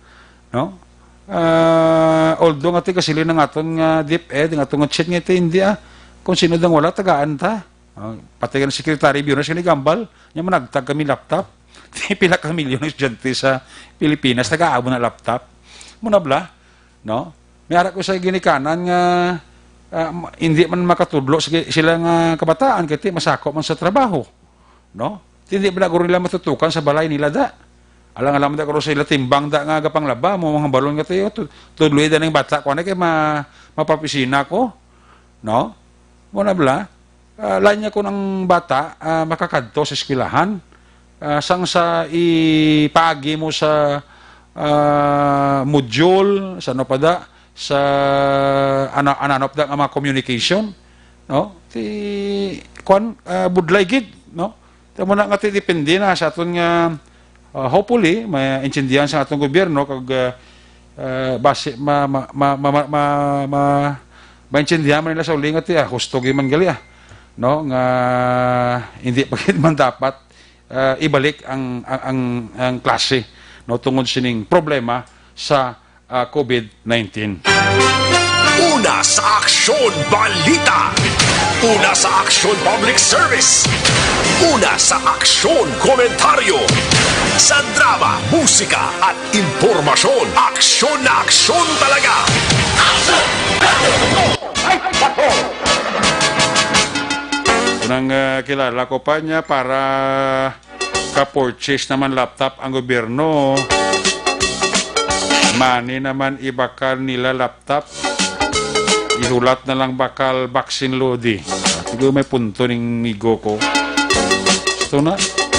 no? Ah, although nga ti kasiling ng aton nga DepEd, ng aton nga CHED nga ti hindi, ah, kung sino dang wala, tagaan ta. Ah, pati nga Secretary Biones nga nigambal, niya managtag kami laptop. Pila ka milyon ang estudyante sa Pilipinas, nag-aabot na laptop. Muna bala, no? May ara ko sa ginikanan nga, ah, ma-, hindi man makatudlo sa gi-, sila nga kabataan, kay ti masako man sa trabaho, no? Ti hindi ba na guro nila matutukan sa balay nila da? Alang-alang da guro sa ila timbang da nga gapanglaba, mo mga balon nga tayo, tu-, tudloy da ng bata ko, ano kay ma-, mapapisina ko, no? Mo na bala? Ah, lain niya kung ang bata, ah, makakadto sa eskwelahan, ah, sang sa ipaagi mo sa, ah, module, sa ano pa da, sa ana-, ananop da nga mga communication, no? Ti, kwan, ah, budlay gid, no? Tamo na nga ti depende na sa aton nga Ah, hopefully, maintindihan sa atong gobyerno kag, ah, ah, basi ma-, ma-, maintindihan man nila sa uli nga ti, ah, husto gyud man gali, ah, no, nga hindi pa gid man dapat, ah, ibalik ang, ang, ang, ang klase, no, tungod sining problema sa ah, covid nineteen. Una sa aksyon, balita. Una sa aksyon, public service. Una sa aksyon, komentaryo. Sa drama, musika, at impormasyon, aksyon na aksyon talaga. Unang, ah, kilala ko pa niya para ka-purchase naman laptop ang gobyerno. Mani naman ibakal nila laptop. Ihulat na lang bakal vaccine lodi. Ah, siguro may punto ning migo ko. Ito na.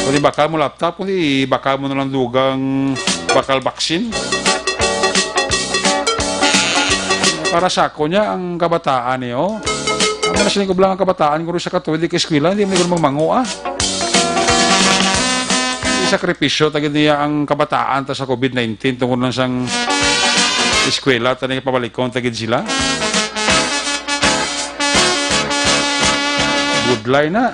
Kung ibakal mo laptop, kung ibakal mo na lang dugang bakal vaccine. Para sa ako niya, ang kabataan niyo. Ang mga sining ko lang ang kabataan, guro sa katuwid, di ka eskwela, hindi mo guro magmango, ah. Isakripisyo ta gid niya ang kabataan ta sa covid nineteen tungod lang sang eskwela, ta pabalikon ta gid sila. Budlay na.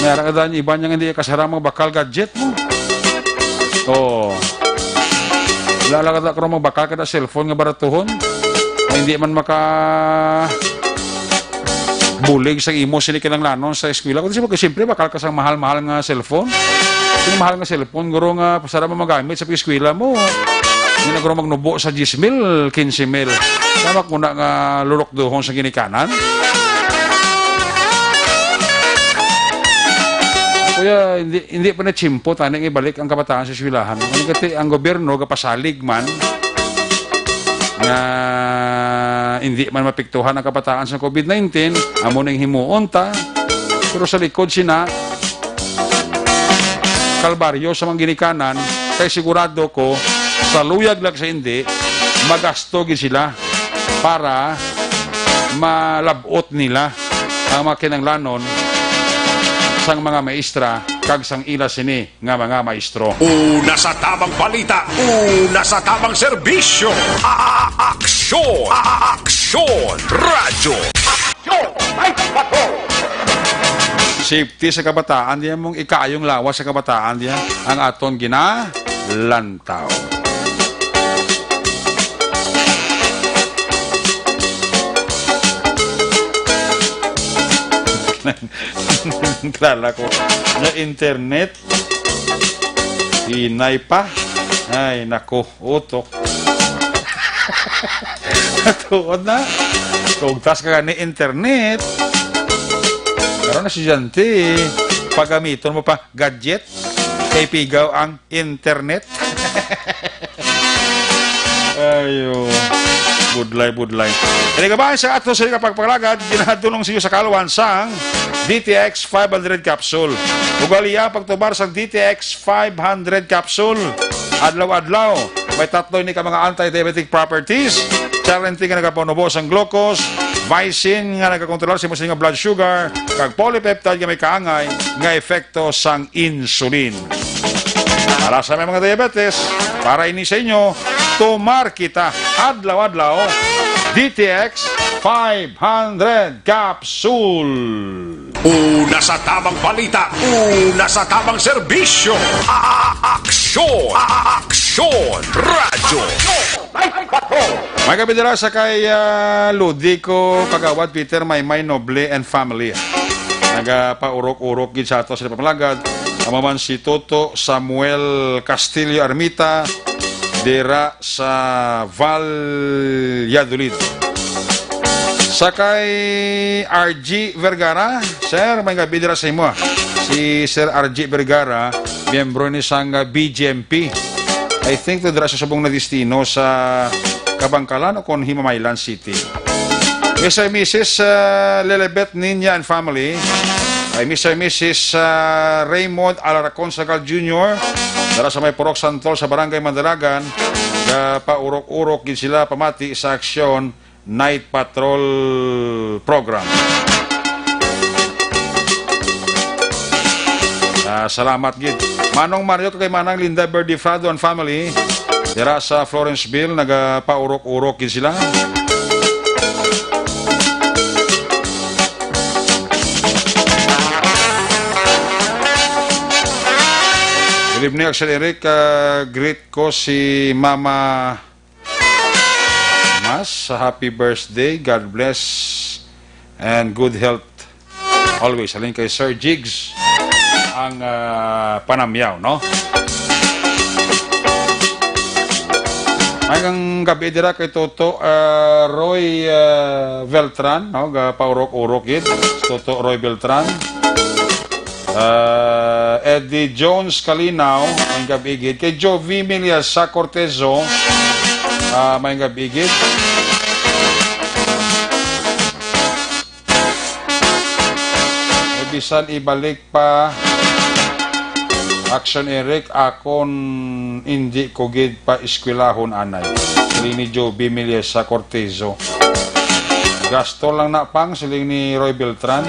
May ara ka daan iban yang hindi kasara magbakal gadget mo. Oh. Wala lang ka daan magbakal kada cellphone nga baratuhon. Ay, hindi man maka bulig sa imo sini kinahanglanon sa eskwela. Kundi siyempre, siyempre, bakal ka sa mahal-mahal nga cellphone. Yung mahal nga cellphone, guro nga, pasara mo magamit sa eskwela mo. Hindi na guro magnubo sa diyes mil, quince mil. Tama ko na nga lulok duhon sa ginikanan. Kuya, hindi, hindi pa na tsimpo, tani nga ibalik ang kabataan sa eskwelahan. Ano kati, ang gobyerno, gapasalig man, nga hindi man mapiktuhan ang kabataan sa covid nineteen, amo ning himuon ta. Pero sa likod sina, kalbaryo sa mga ginikanan, kay sigurado ko, sa luyag lang sa hindi, magasto gid sila para malabot nila ang mga kinanglanon sang mga maestra kag sang ila sini nga mga maestro. Una sa tamang balita, una sa tamang serbisyo. A-, a-, aksyon! A-, a-, aksyon! Radyo! Aksyon! Ay, patrol! Safety sa kabataan, di mong ikayong lawas sa kabataan, di ang aton ginalantaw. Kilala ko. Nga internet, hinay pa. Ay, nako, utok. Tuod na. Tugtas ka gani internet. Karon na estudyante, pagamiton mo pa gadget, kay pigaw ang internet. Ayo. Budlay, budlay. Ini ka ba sa ato sa kapagpalagad, ginadulong sa iyo sa kaluan sang D T X five hundred capsule. Ugaliya ang pagtumar sang D T X five hundred capsule. Adlaw-adlaw, may tatlo ini ka mga anti-diabetic properties. Charlentine nga nagapanubo sang glucose, Vicin nga nagakontrolar sa imo nga blood sugar, kag polypeptide nga may kaangay nga epekto sang insulin. Para sa may mga diabetes, para ini sa inyo, tumar kita adlaw-adlaw, D T X five hundred capsule. Una sa tamang balita, una sa tamang serbisyo, a-, a-, aksyon, a-, a-, aksyon, radyo. May kapidira sa kay, ah, Ludico Kagawad Peter Maymay Noble and family. Nagapaurok-urok gid sa ato sa pamlagad. Amo man si Toto Samuel Castillo Armita, dira sa Valladolid. Sa kay R G Vergara, sir, may gabi dira sa imo, ah. Si Sir R G Vergara, miyembro ni sang, ah, B G M P. I think to dira sa subong na destino sa Kabangkalan o kon Himamaylan City. Mister and Missus, ah, Lelebet Niña and family. Kay Mister and Missus, ah, Raymond Alarcon Sagal Junior, dara sa may Purok Santol sa Barangay Mandalagan, gapaurok-urok gid sila pamati sa aksyon Night Patrol Program. Ah, salamat gid. Manong Mario kag kay Manang Linda Berdifrado and family, dira sa Florenceville, nagapaurok-urok gid sila. Good evening, Axel Eric. Ah, greet ko si Mama Mas, happy birthday. God bless and good health always. Halin kay Sir Jigs ang, ah, panamyaw, no? Maayong gabi dira kay Toto, ah, Roy, ah, Beltran, no? Gapaurok-urok gid. Toto Roy Beltran. Ah, Eddie Jones Kalinaw, maayong gabi gid. Kay Jovi Miliasa Cortezo, ah, maayong gabi gid. Kay bisan ibalik pa, Action Eric, akon indi ko gid pa eskwelahon anay. Siling ni Jovi Miliasa Cortezo. Gasto lang na pang, siling ni Roy Beltran.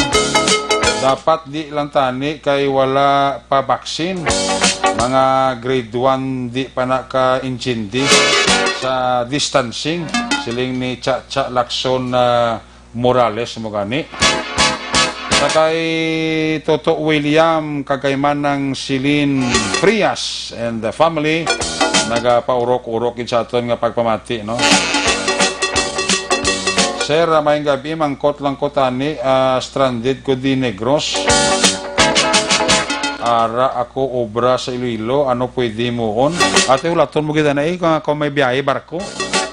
Dapat di lang tani kay wala pa baksin. Mga grade one di pa na ka-intindi sa distancing, siling ni Cha Cha Lacson, ah, Morales mo gani. Sa kay Toto William, kag kay Manang Celine Frias and the family, nagapaurok-urok gid sa aton nga pagpamati, no? Sir, ah, maayong gabi, mangkot lang ko tani, ah, stranded ko di Negros. Ara ako obra sa Iloilo, ano pwede mo on? Ate, hulaton mo gid na eh, kung, kung may biyahe barko.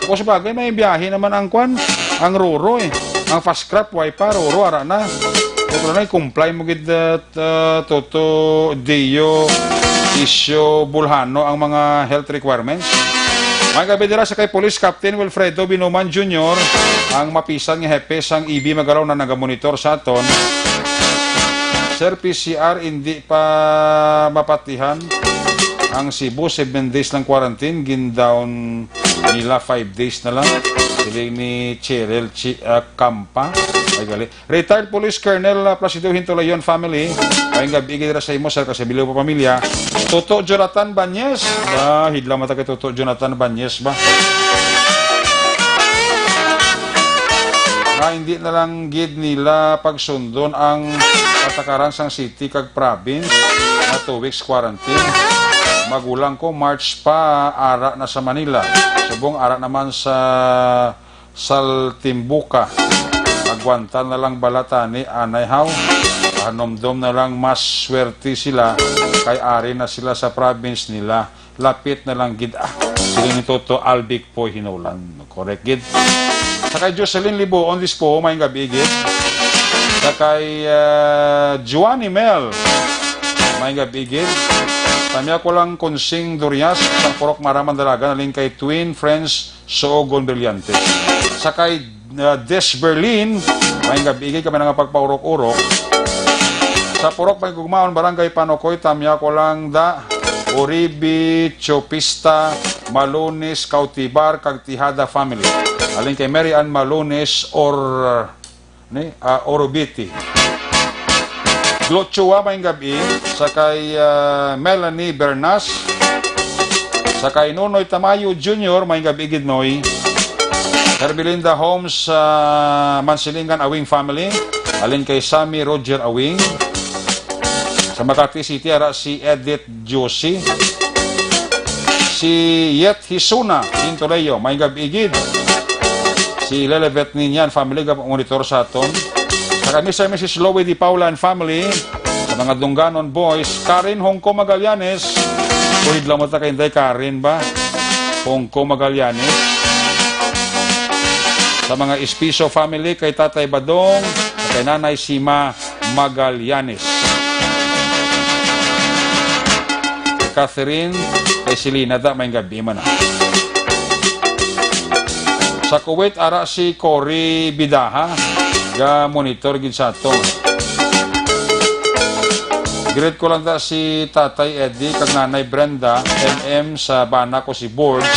Kung sa bagay, may biyahe naman ang kwan, ang Roro eh. Ang fast craft, way pa, Roro, ara na. Ito na, comply mo gid, uh, uh, Toto, Dio, Isyo, Bulhano ang mga health requirements. Maayong gabi dira sa kay Police Captain Wilfredo Binuman Junior, ang mapisan nga hepe sang E B Magaraw na nagamonitor sa aton. Sir, P C R, hindi pa mapatihan ang Cebu, seven days lang quarantine, gin-down nila five days na lang. Siling ni Cheryl Chi-, ah, Campa. Ay, gali. Retired Police Colonel, ah, Placido Hintulayon family. Maayong gabi gid dira sa imo, sir, kag sa bilog pa pamilya. Toto Jonathan Banyes. Ba, hidla mata kay Toto Jonathan Banyes ba? Nga hindi na lang gid nila pagsundon ang patakaran sang city kag province nga two weeks quarantine. Magulang ko, March pa, ara na sa Manila. Subong ara naman sa Saltimbuca. Agwanta na lang bala tani, anay haw. Pahanumdom na lang mas swerte sila kay ari na sila sa province nila. Lapit na lang gid, ah. Siling ni Toto Albic po hinulan. Correct gid. Sa kay Jocelyn Liboon Dispo, maayong gabi gid. Sa kay, ah, Joanny Mel, maayong gabi gid. Tamya ko lang Kunsing Durias, sa Purok Maraman Dalaga, nalin kay Twin Friends Soogon Brillante. Sa kay, uh, Des Berlin, maayong gabi, igay kami nga pagpaurok-urok. Sa Purok Maygugmaon, Barangay Panokoy, tamya ko lang da, Uribe, Chopista, Malunis, Cautivar, kag Tijada family. Alin kay Mary Ann Malunis or ni, ah, Orobiti. Glochua, maayong gabi. Sa kay, ah, Melanie Bernas. Sa kay Nonoy Tamayo Junior, maayong gabi gid, Noy. Hermelinda Holmes, ah, Mansilingan Awing family. Alin kay Sammy Roger Awing. Sa Makati City, ara si Edith Josie. Si Yet Hisuna, Hintuleyo, maayong gabi gid. Si Lelebet Niña and family, gap-, monitor sa aton. Sa kay Mister and Missus Louie Di Paula and family, sa mga Dungganon boys, Karen Hongko Magallanes, kuhid lang mo ta kay Inday Karen ba? Pongko Magallanes. Sa mga Espiso family, kay Tatay Badong, kay Nanay Sima Magallanes. Kay Catherine, kay Selena, da, may gabi man, ah. Sa Kuwait, ara si Cory Bidaha, ga monitor gid sa ato. Greet ko lang da si Tatay Eddie kag Nanay Brenda, M M sa bana ko si Borge.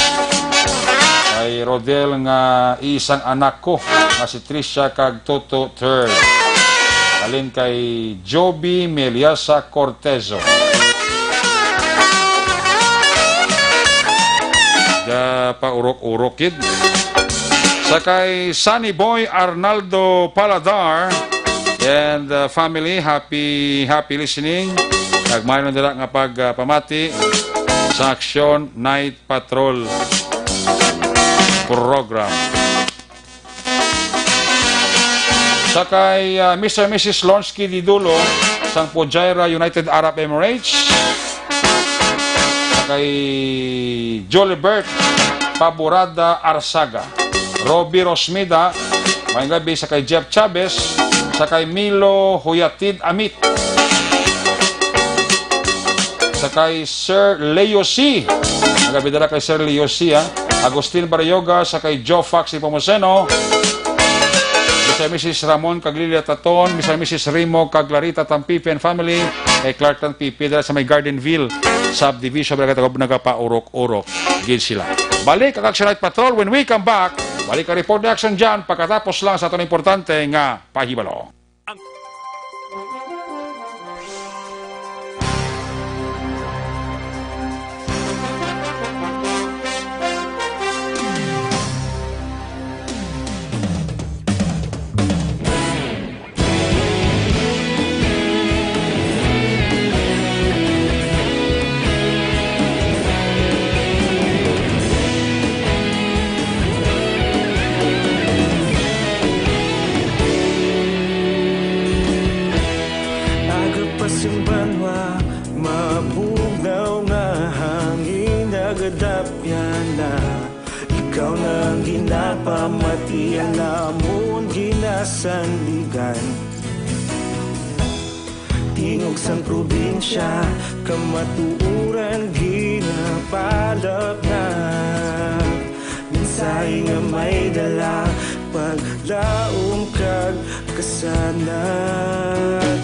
Kay Rodel nga isang anak ko nga si Tricia kag Toto third. Halin kay Joby Meliasa Cortezo. Da paurok-urok gid. Sa kay Sunny Boy Arnaldo Paladar and, uh, family, happy, happy listening. Kag maayo nila nga pag, uh, pamati sa Action Night Patrol Program. Sa kay, ah, Mister Missus Lonsky Didulo, sang Fujairah, United Arab Emirates. Sa kay Jolibert Paburada Arsaga. Robbie Rosmida, maayong gabi. Sa kay Jeff Chavez, sa kay Milo Huyatid Amit. Sa kay Sir Leo C. Nagabidala kay Sir Leo C, ha? Agustin Barrioga, sa kay Joe Fox Nepomuceno. Mister Missus Ramon kag Lilia Taton, Mister Missus Rimo kag Clarita Tampipi and family, kay Clark Tampipi, dala sa may Gardenville Subdivision, Barangay Tagob, nagapaurok-urok gid sila. Balik ang Action Night Patrol when we come back. Balik ang report ni Action John pagkatapos lang sa aton importante nga pahibalo. Aga pa sing banwa, mabugnaw nga hangin nagadapyan na. Ikaw na ang ginapamatian namon ginasandigan. Tingog sang probinsya, kamatuoran ginapalapnag. Mensahe nga may dala, paglaom kag kasanag.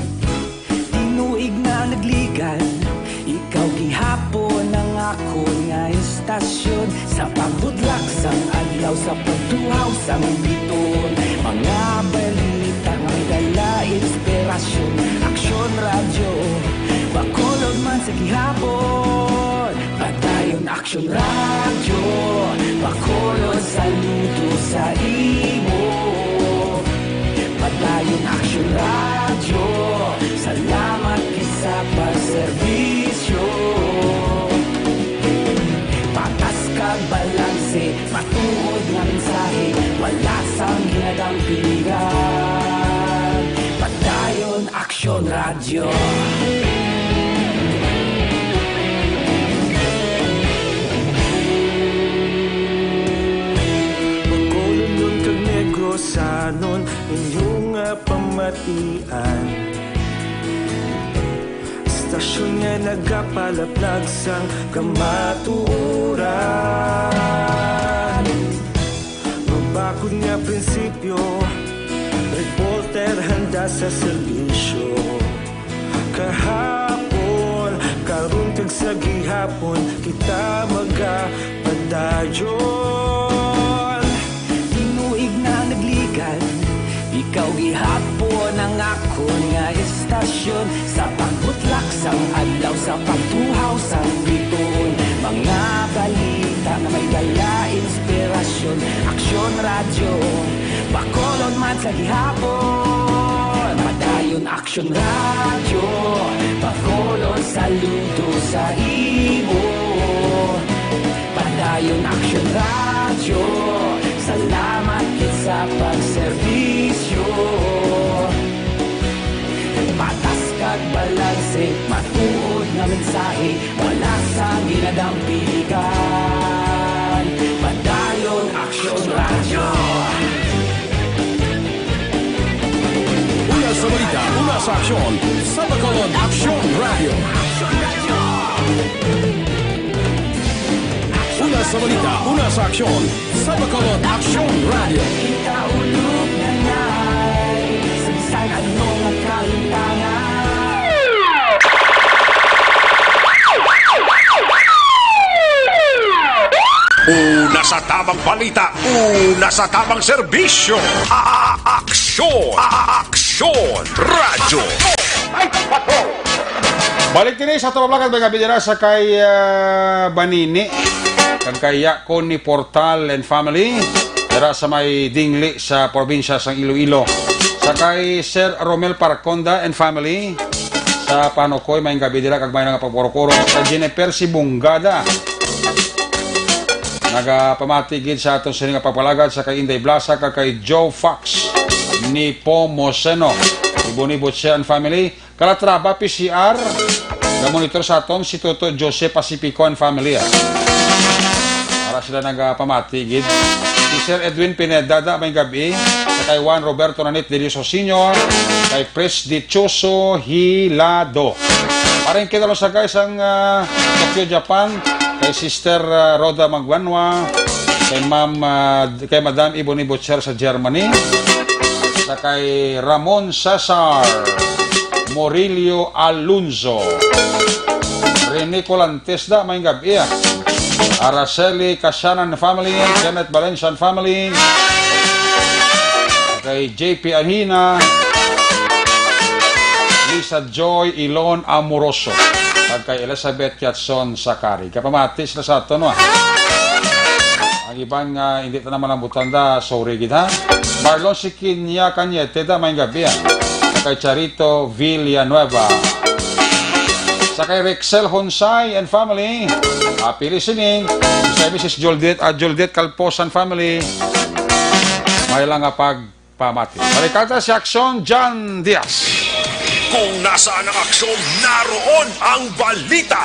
Tinuig na nagligan, ikaw gihapon ang akon nga istasyon. Sa pagbutlak sang adlaw, sa pagtuhaw sang bituon, mga balita nga may dala inspirasyon. Aksyon Radyo, Bacolod man sa gihapon. Padayon Aksyon Radyo, Bacolod, saludo sa imo. Padayon Aksyon Radyo, salamat gid sa pagserbisyo. Patas kag balanse, matuod nga mensahe, wala sang ginadampigan. Padayon Aksyon Radyo. Bacolodnon kag Negrosanon, inyo nga pamatian. Istasyon nga nagapalaplag sang kamatuoran. Mabakod nga prinsipyo, reporter handa sa serbisyo. Kahapon, karon kag sa gihapon, kita magapadayon. Tinuig na nagligan, ikaw gihapon ang akon nga istasyon. Sa pagbutlak sang adlaw, sa pagtuhaw sang bituon, mga balita nga may dala inspirasyon. Aksyon Radyo, Bacolod man sa gihapon. Padayon Aksyon Radyo, Bacolod, saludo sa imo. Padayon Aksyon Radyo, salamat gid sa pagserbisyo. Patas kag balanse, matuod nga mensahe, wala sang ginadampigan. Aksyon sa Bacolod, Aksyon Radio. Una sa balita, una sa aksyon sa Bacolod, Aksyon Radio. Una sa tamang balita, una sa tamang serbisyo. A-, a-, aksyon, a-, a-, aksyon, radyo. Balik tini sa Tubag Lakat, mga bidira, sa kay, ah, Banini, kag kay Yakon ni Portal and family, dira sa may Dingli sa probinsya sang Iloilo. Sa kay Sir Romel Parconda and family, sa Panukoy, may gabi dira, kag may nga pagkurukuro sa Jennifer Sibungada. Nagapamati gid sa aton sini nga pagpalagad sa kay Inday Blasa kag kay Joe Fox ni Pomoseno. Ibon-ibot siya and family. Calatrava P C R. Namonitor sa aton si Toto Jose Pacifico and family, ah. Para sila nagapamati gid. Si Sir Edwin Pineda, da, may gabi. Sa kay Juan Roberto Nanit Delioso Senior, kay Pres Dichoso Hilado. Paring kita sa guys ang, ah, Tokyo, Japan, kay Sister, ah, Rhoda Magwanwa, kay Ma'am, ah, kay Madam Ebony Butcher sa Germany, sa kay Ramon Cesar, Morillo Alonzo, Rene Colantes, da, may gabi, ah. Araceli Casianan family, Kenneth Valencian family, kay J P Ahina, Lisa Joy Ilon Amoroso, kag kay Elizabeth Kiatson Sakari. Kapamati sila sa aton, no? Ang iban nga hindi ta na malambutan, da, sorry gid, ha? Marlon Sikinya Cañete, da, may gabi, ha? Kay Charito Villanueva. Sa kay Rexel Honsay and family, happy listening. Sa Missus Joldet, ah, Joldet Calpos and family, may lang nga pagpamati. Balikata si Aksyon John Diaz. Kung nasaan ang aksyon, naroon ang balita.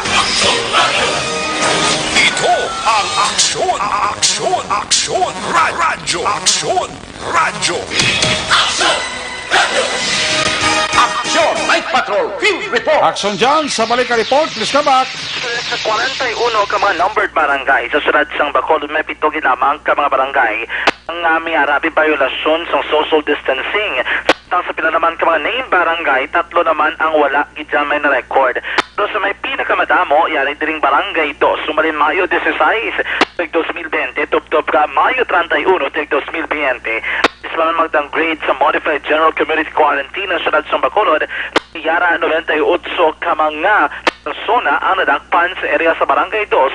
Ito ang Aksyon, Aksyon, Aksyon, Ra-, Radyo, Aksyon Radyo. Aksyon Night Patrol Field Report. Aksyon John, sa balik ka report, please come back. Sa kwarenta y uno ka mga numbered barangay sa siyudad sang Bacolod, may pito gid lamang ka mga barangay ang, ah, may arabi biolasyon sang social distancing. Samtang sa pila naman ka mga named barangay, tatlo naman ang wala gid may na-record. Pero sa may pinakamadamo, yari diring Barangay Dos, sumalin Mayo dieciséis, tuig dos mil bente, tubtob ka Mayo treinta y uno, tuig dos mil bente. Sa mga mag-downgrade sa Modified General Community Quarantine ang siyudad sang Bacolod, yara noventa y ocho ka mga persona ang nadakpan sa area sa Barangay Dos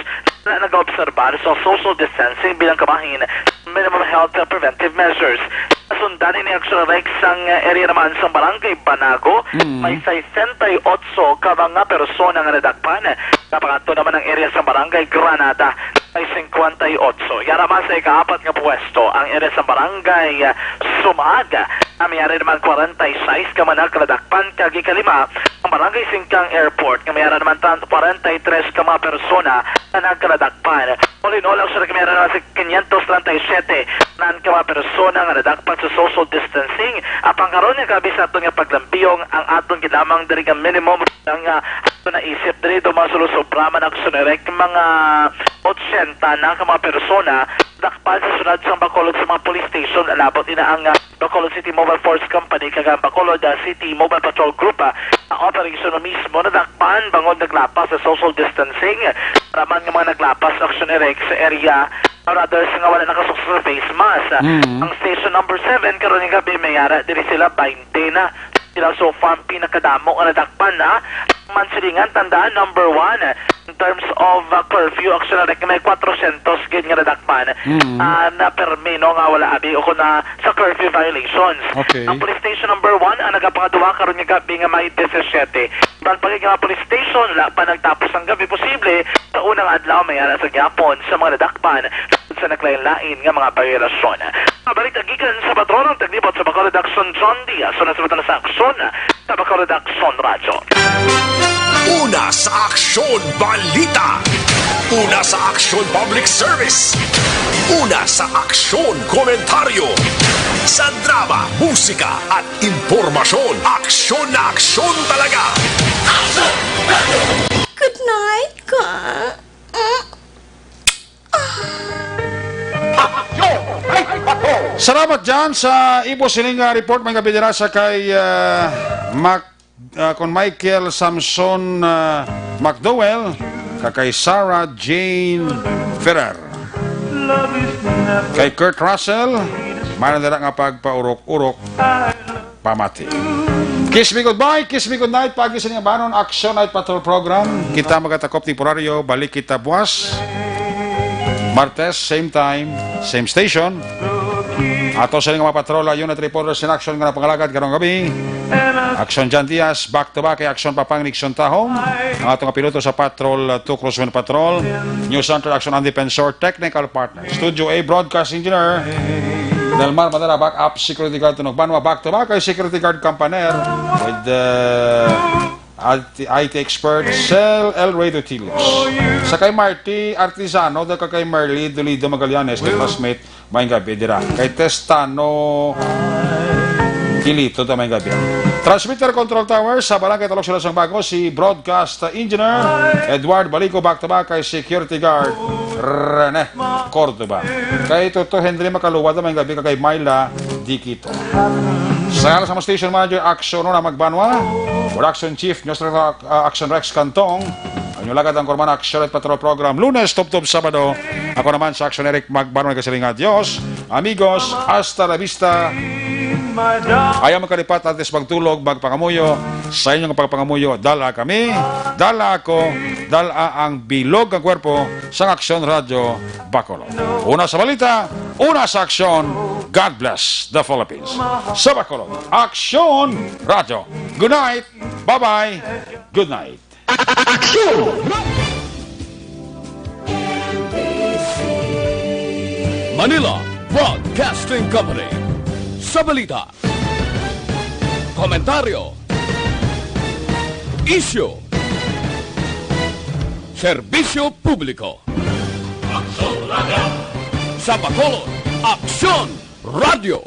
na nag-obserbar sa social distancing bilang kabahin minimum health preventive measures. Nasundan ni Action Rex ang area naman sa Barangay Banago, Mm. may sesenta y ocho ka mga persona nga nadakpan. Napangadto naman ang area sa Barangay Granada, may cincuenta y ocho. Yara man sa ikaapat nga pwesto ang area sa Barangay, ah, Sumaag. Ang may ari naman kwarenta y seis ka mga nagkaladakpan, kag ikalima ang Barangay Singkang Airport, nga may ara naman tan kwarenta y tres ka mga persona na nagkaladakpan. All in all, ang siyudad may ara naman sa quinientos treinta y siete nan ka mga persona nga nadakpan sa social distancing. Apang karon nga gabi sa aton nga paglambiyong, ang aton gid lamang diri nga minimum ang, ah, aton naisip diri do mga sulusobra man ang sunirek mga otsenta na ka mga persona dakpan sa siyudad sang Bacolod sa mga police station. Alabot ina ang, ah, Bacolod City Mobile Force Company kag ang Bacolod, ah, City Mobile Patrol Group, ah, ang operation na mismo nadakpan bangod naglapas sa social distancing. Raman nga mga naglapas ang sunirek sa area, or others nga wala nakasukso sa face mask. Mm. Ang station number seven karon nga gabi may ara diri sila baynte na. Sila so far ang pinakadamo nga nadakpan na. Mansilingan, tandaan, number one in terms of, uh, curfew, actually, may quatrocientos gid nga nadakpan. Mm. Ah, na permi, no, nga wala abi o kung na sa curfew violations. Okay. Ang police station number one ang nagapangaduwa karon nga gabi nga may disisiete. Iban pa gid nga mga police station, wala pa nagtapos ang gabi. Posible sa unang adlaw may ara sa gyapon sa mga nadakpan sa naglain-lain nga mga biolasyon. Mabalik ang gikan sa patron ang taglibot sa Bacolod Aksyon, John Diaz. Una sa patron sa Aksyon, sa Bacolod Aksyon Radyo. Una sa Aksyon Balita. Una sa aksyon, public service. Una sa aksyon, komentaryo. Sa drama, musika, at impormasyon. Aksyon na aksyon talaga. Good night, ka. Salamat, Jan, sa imo sining, ah, report, mga kabidira, sa kay, ah, Mac, ah, kon Michael Samson, ah, McDowell, kag kay Sarah Jane Ferrer. Kay Kurt Russell, may na dira nga pagpaurok-urok, pamati. Kiss me goodbye, kiss me goodnight, pagi sa nga banon, Action Night Patrol Program. Kita magatakop temporaryo, balik kita buwas. Martes, same time, same station. Ato sa mga patrol, unit reporters in action nga napangalagad karong gabi. Action Jan Diaz, back to back kay Action Papang Nixon Tahom. Ang atong piloto sa patrol, uh, two Crosswind Patrol. News Center Action and Defensor, technical partner. Studio A, broadcast engineer. Delmar Madara, back up, security guard, Tunog Banwa, back to back kay security guard Campaner. With the I T, I T expert, Sel El Rey Dutilius. Sa kay Marty Artisano, daw ka kay Marly Dolido Magallanes, kay classmate, maayong gabi dira. Kay Testano Kilito, daw maayong gabi. Transmitter Control Tower sa Barangay Talok sila sang Bago, si Broadcast Engineer Edward Balico, back to back kay Security Guard Rene Cordoba. Kay Toto Henry Makaluwa, daw maayong gabi, kay Myla Dikito. Sa ngalan sa mga station manager, Action Una Magbanwa, Production Chief, News Director, uh, Action Rex Cantong, ang inyong lagad ang Kurman Action at Patrol Program, Lunes, tubtob Sabado. Ako naman sa Action Eric Magbanwa, nagasiling nga, Dios, amigos, hasta la vista. Ayaw magkalipat, antes magtulog, magpangamuyo. Sa inyong pagpangamuyo, dala kami, dala ako, dala ang bilog nga kwerpo sa Action Radio Bacolod. Una sa balita, una sa aksyon. God bless the Philippines. Sa Bacolod, Aksyon Radyo. Good night. Bye-bye. Good night. Aksyon! Manila Broadcasting Company. Sa balita, komentaryo, isyu, serbisyo publiko. Sa Bacolod, Aksyon Radyo.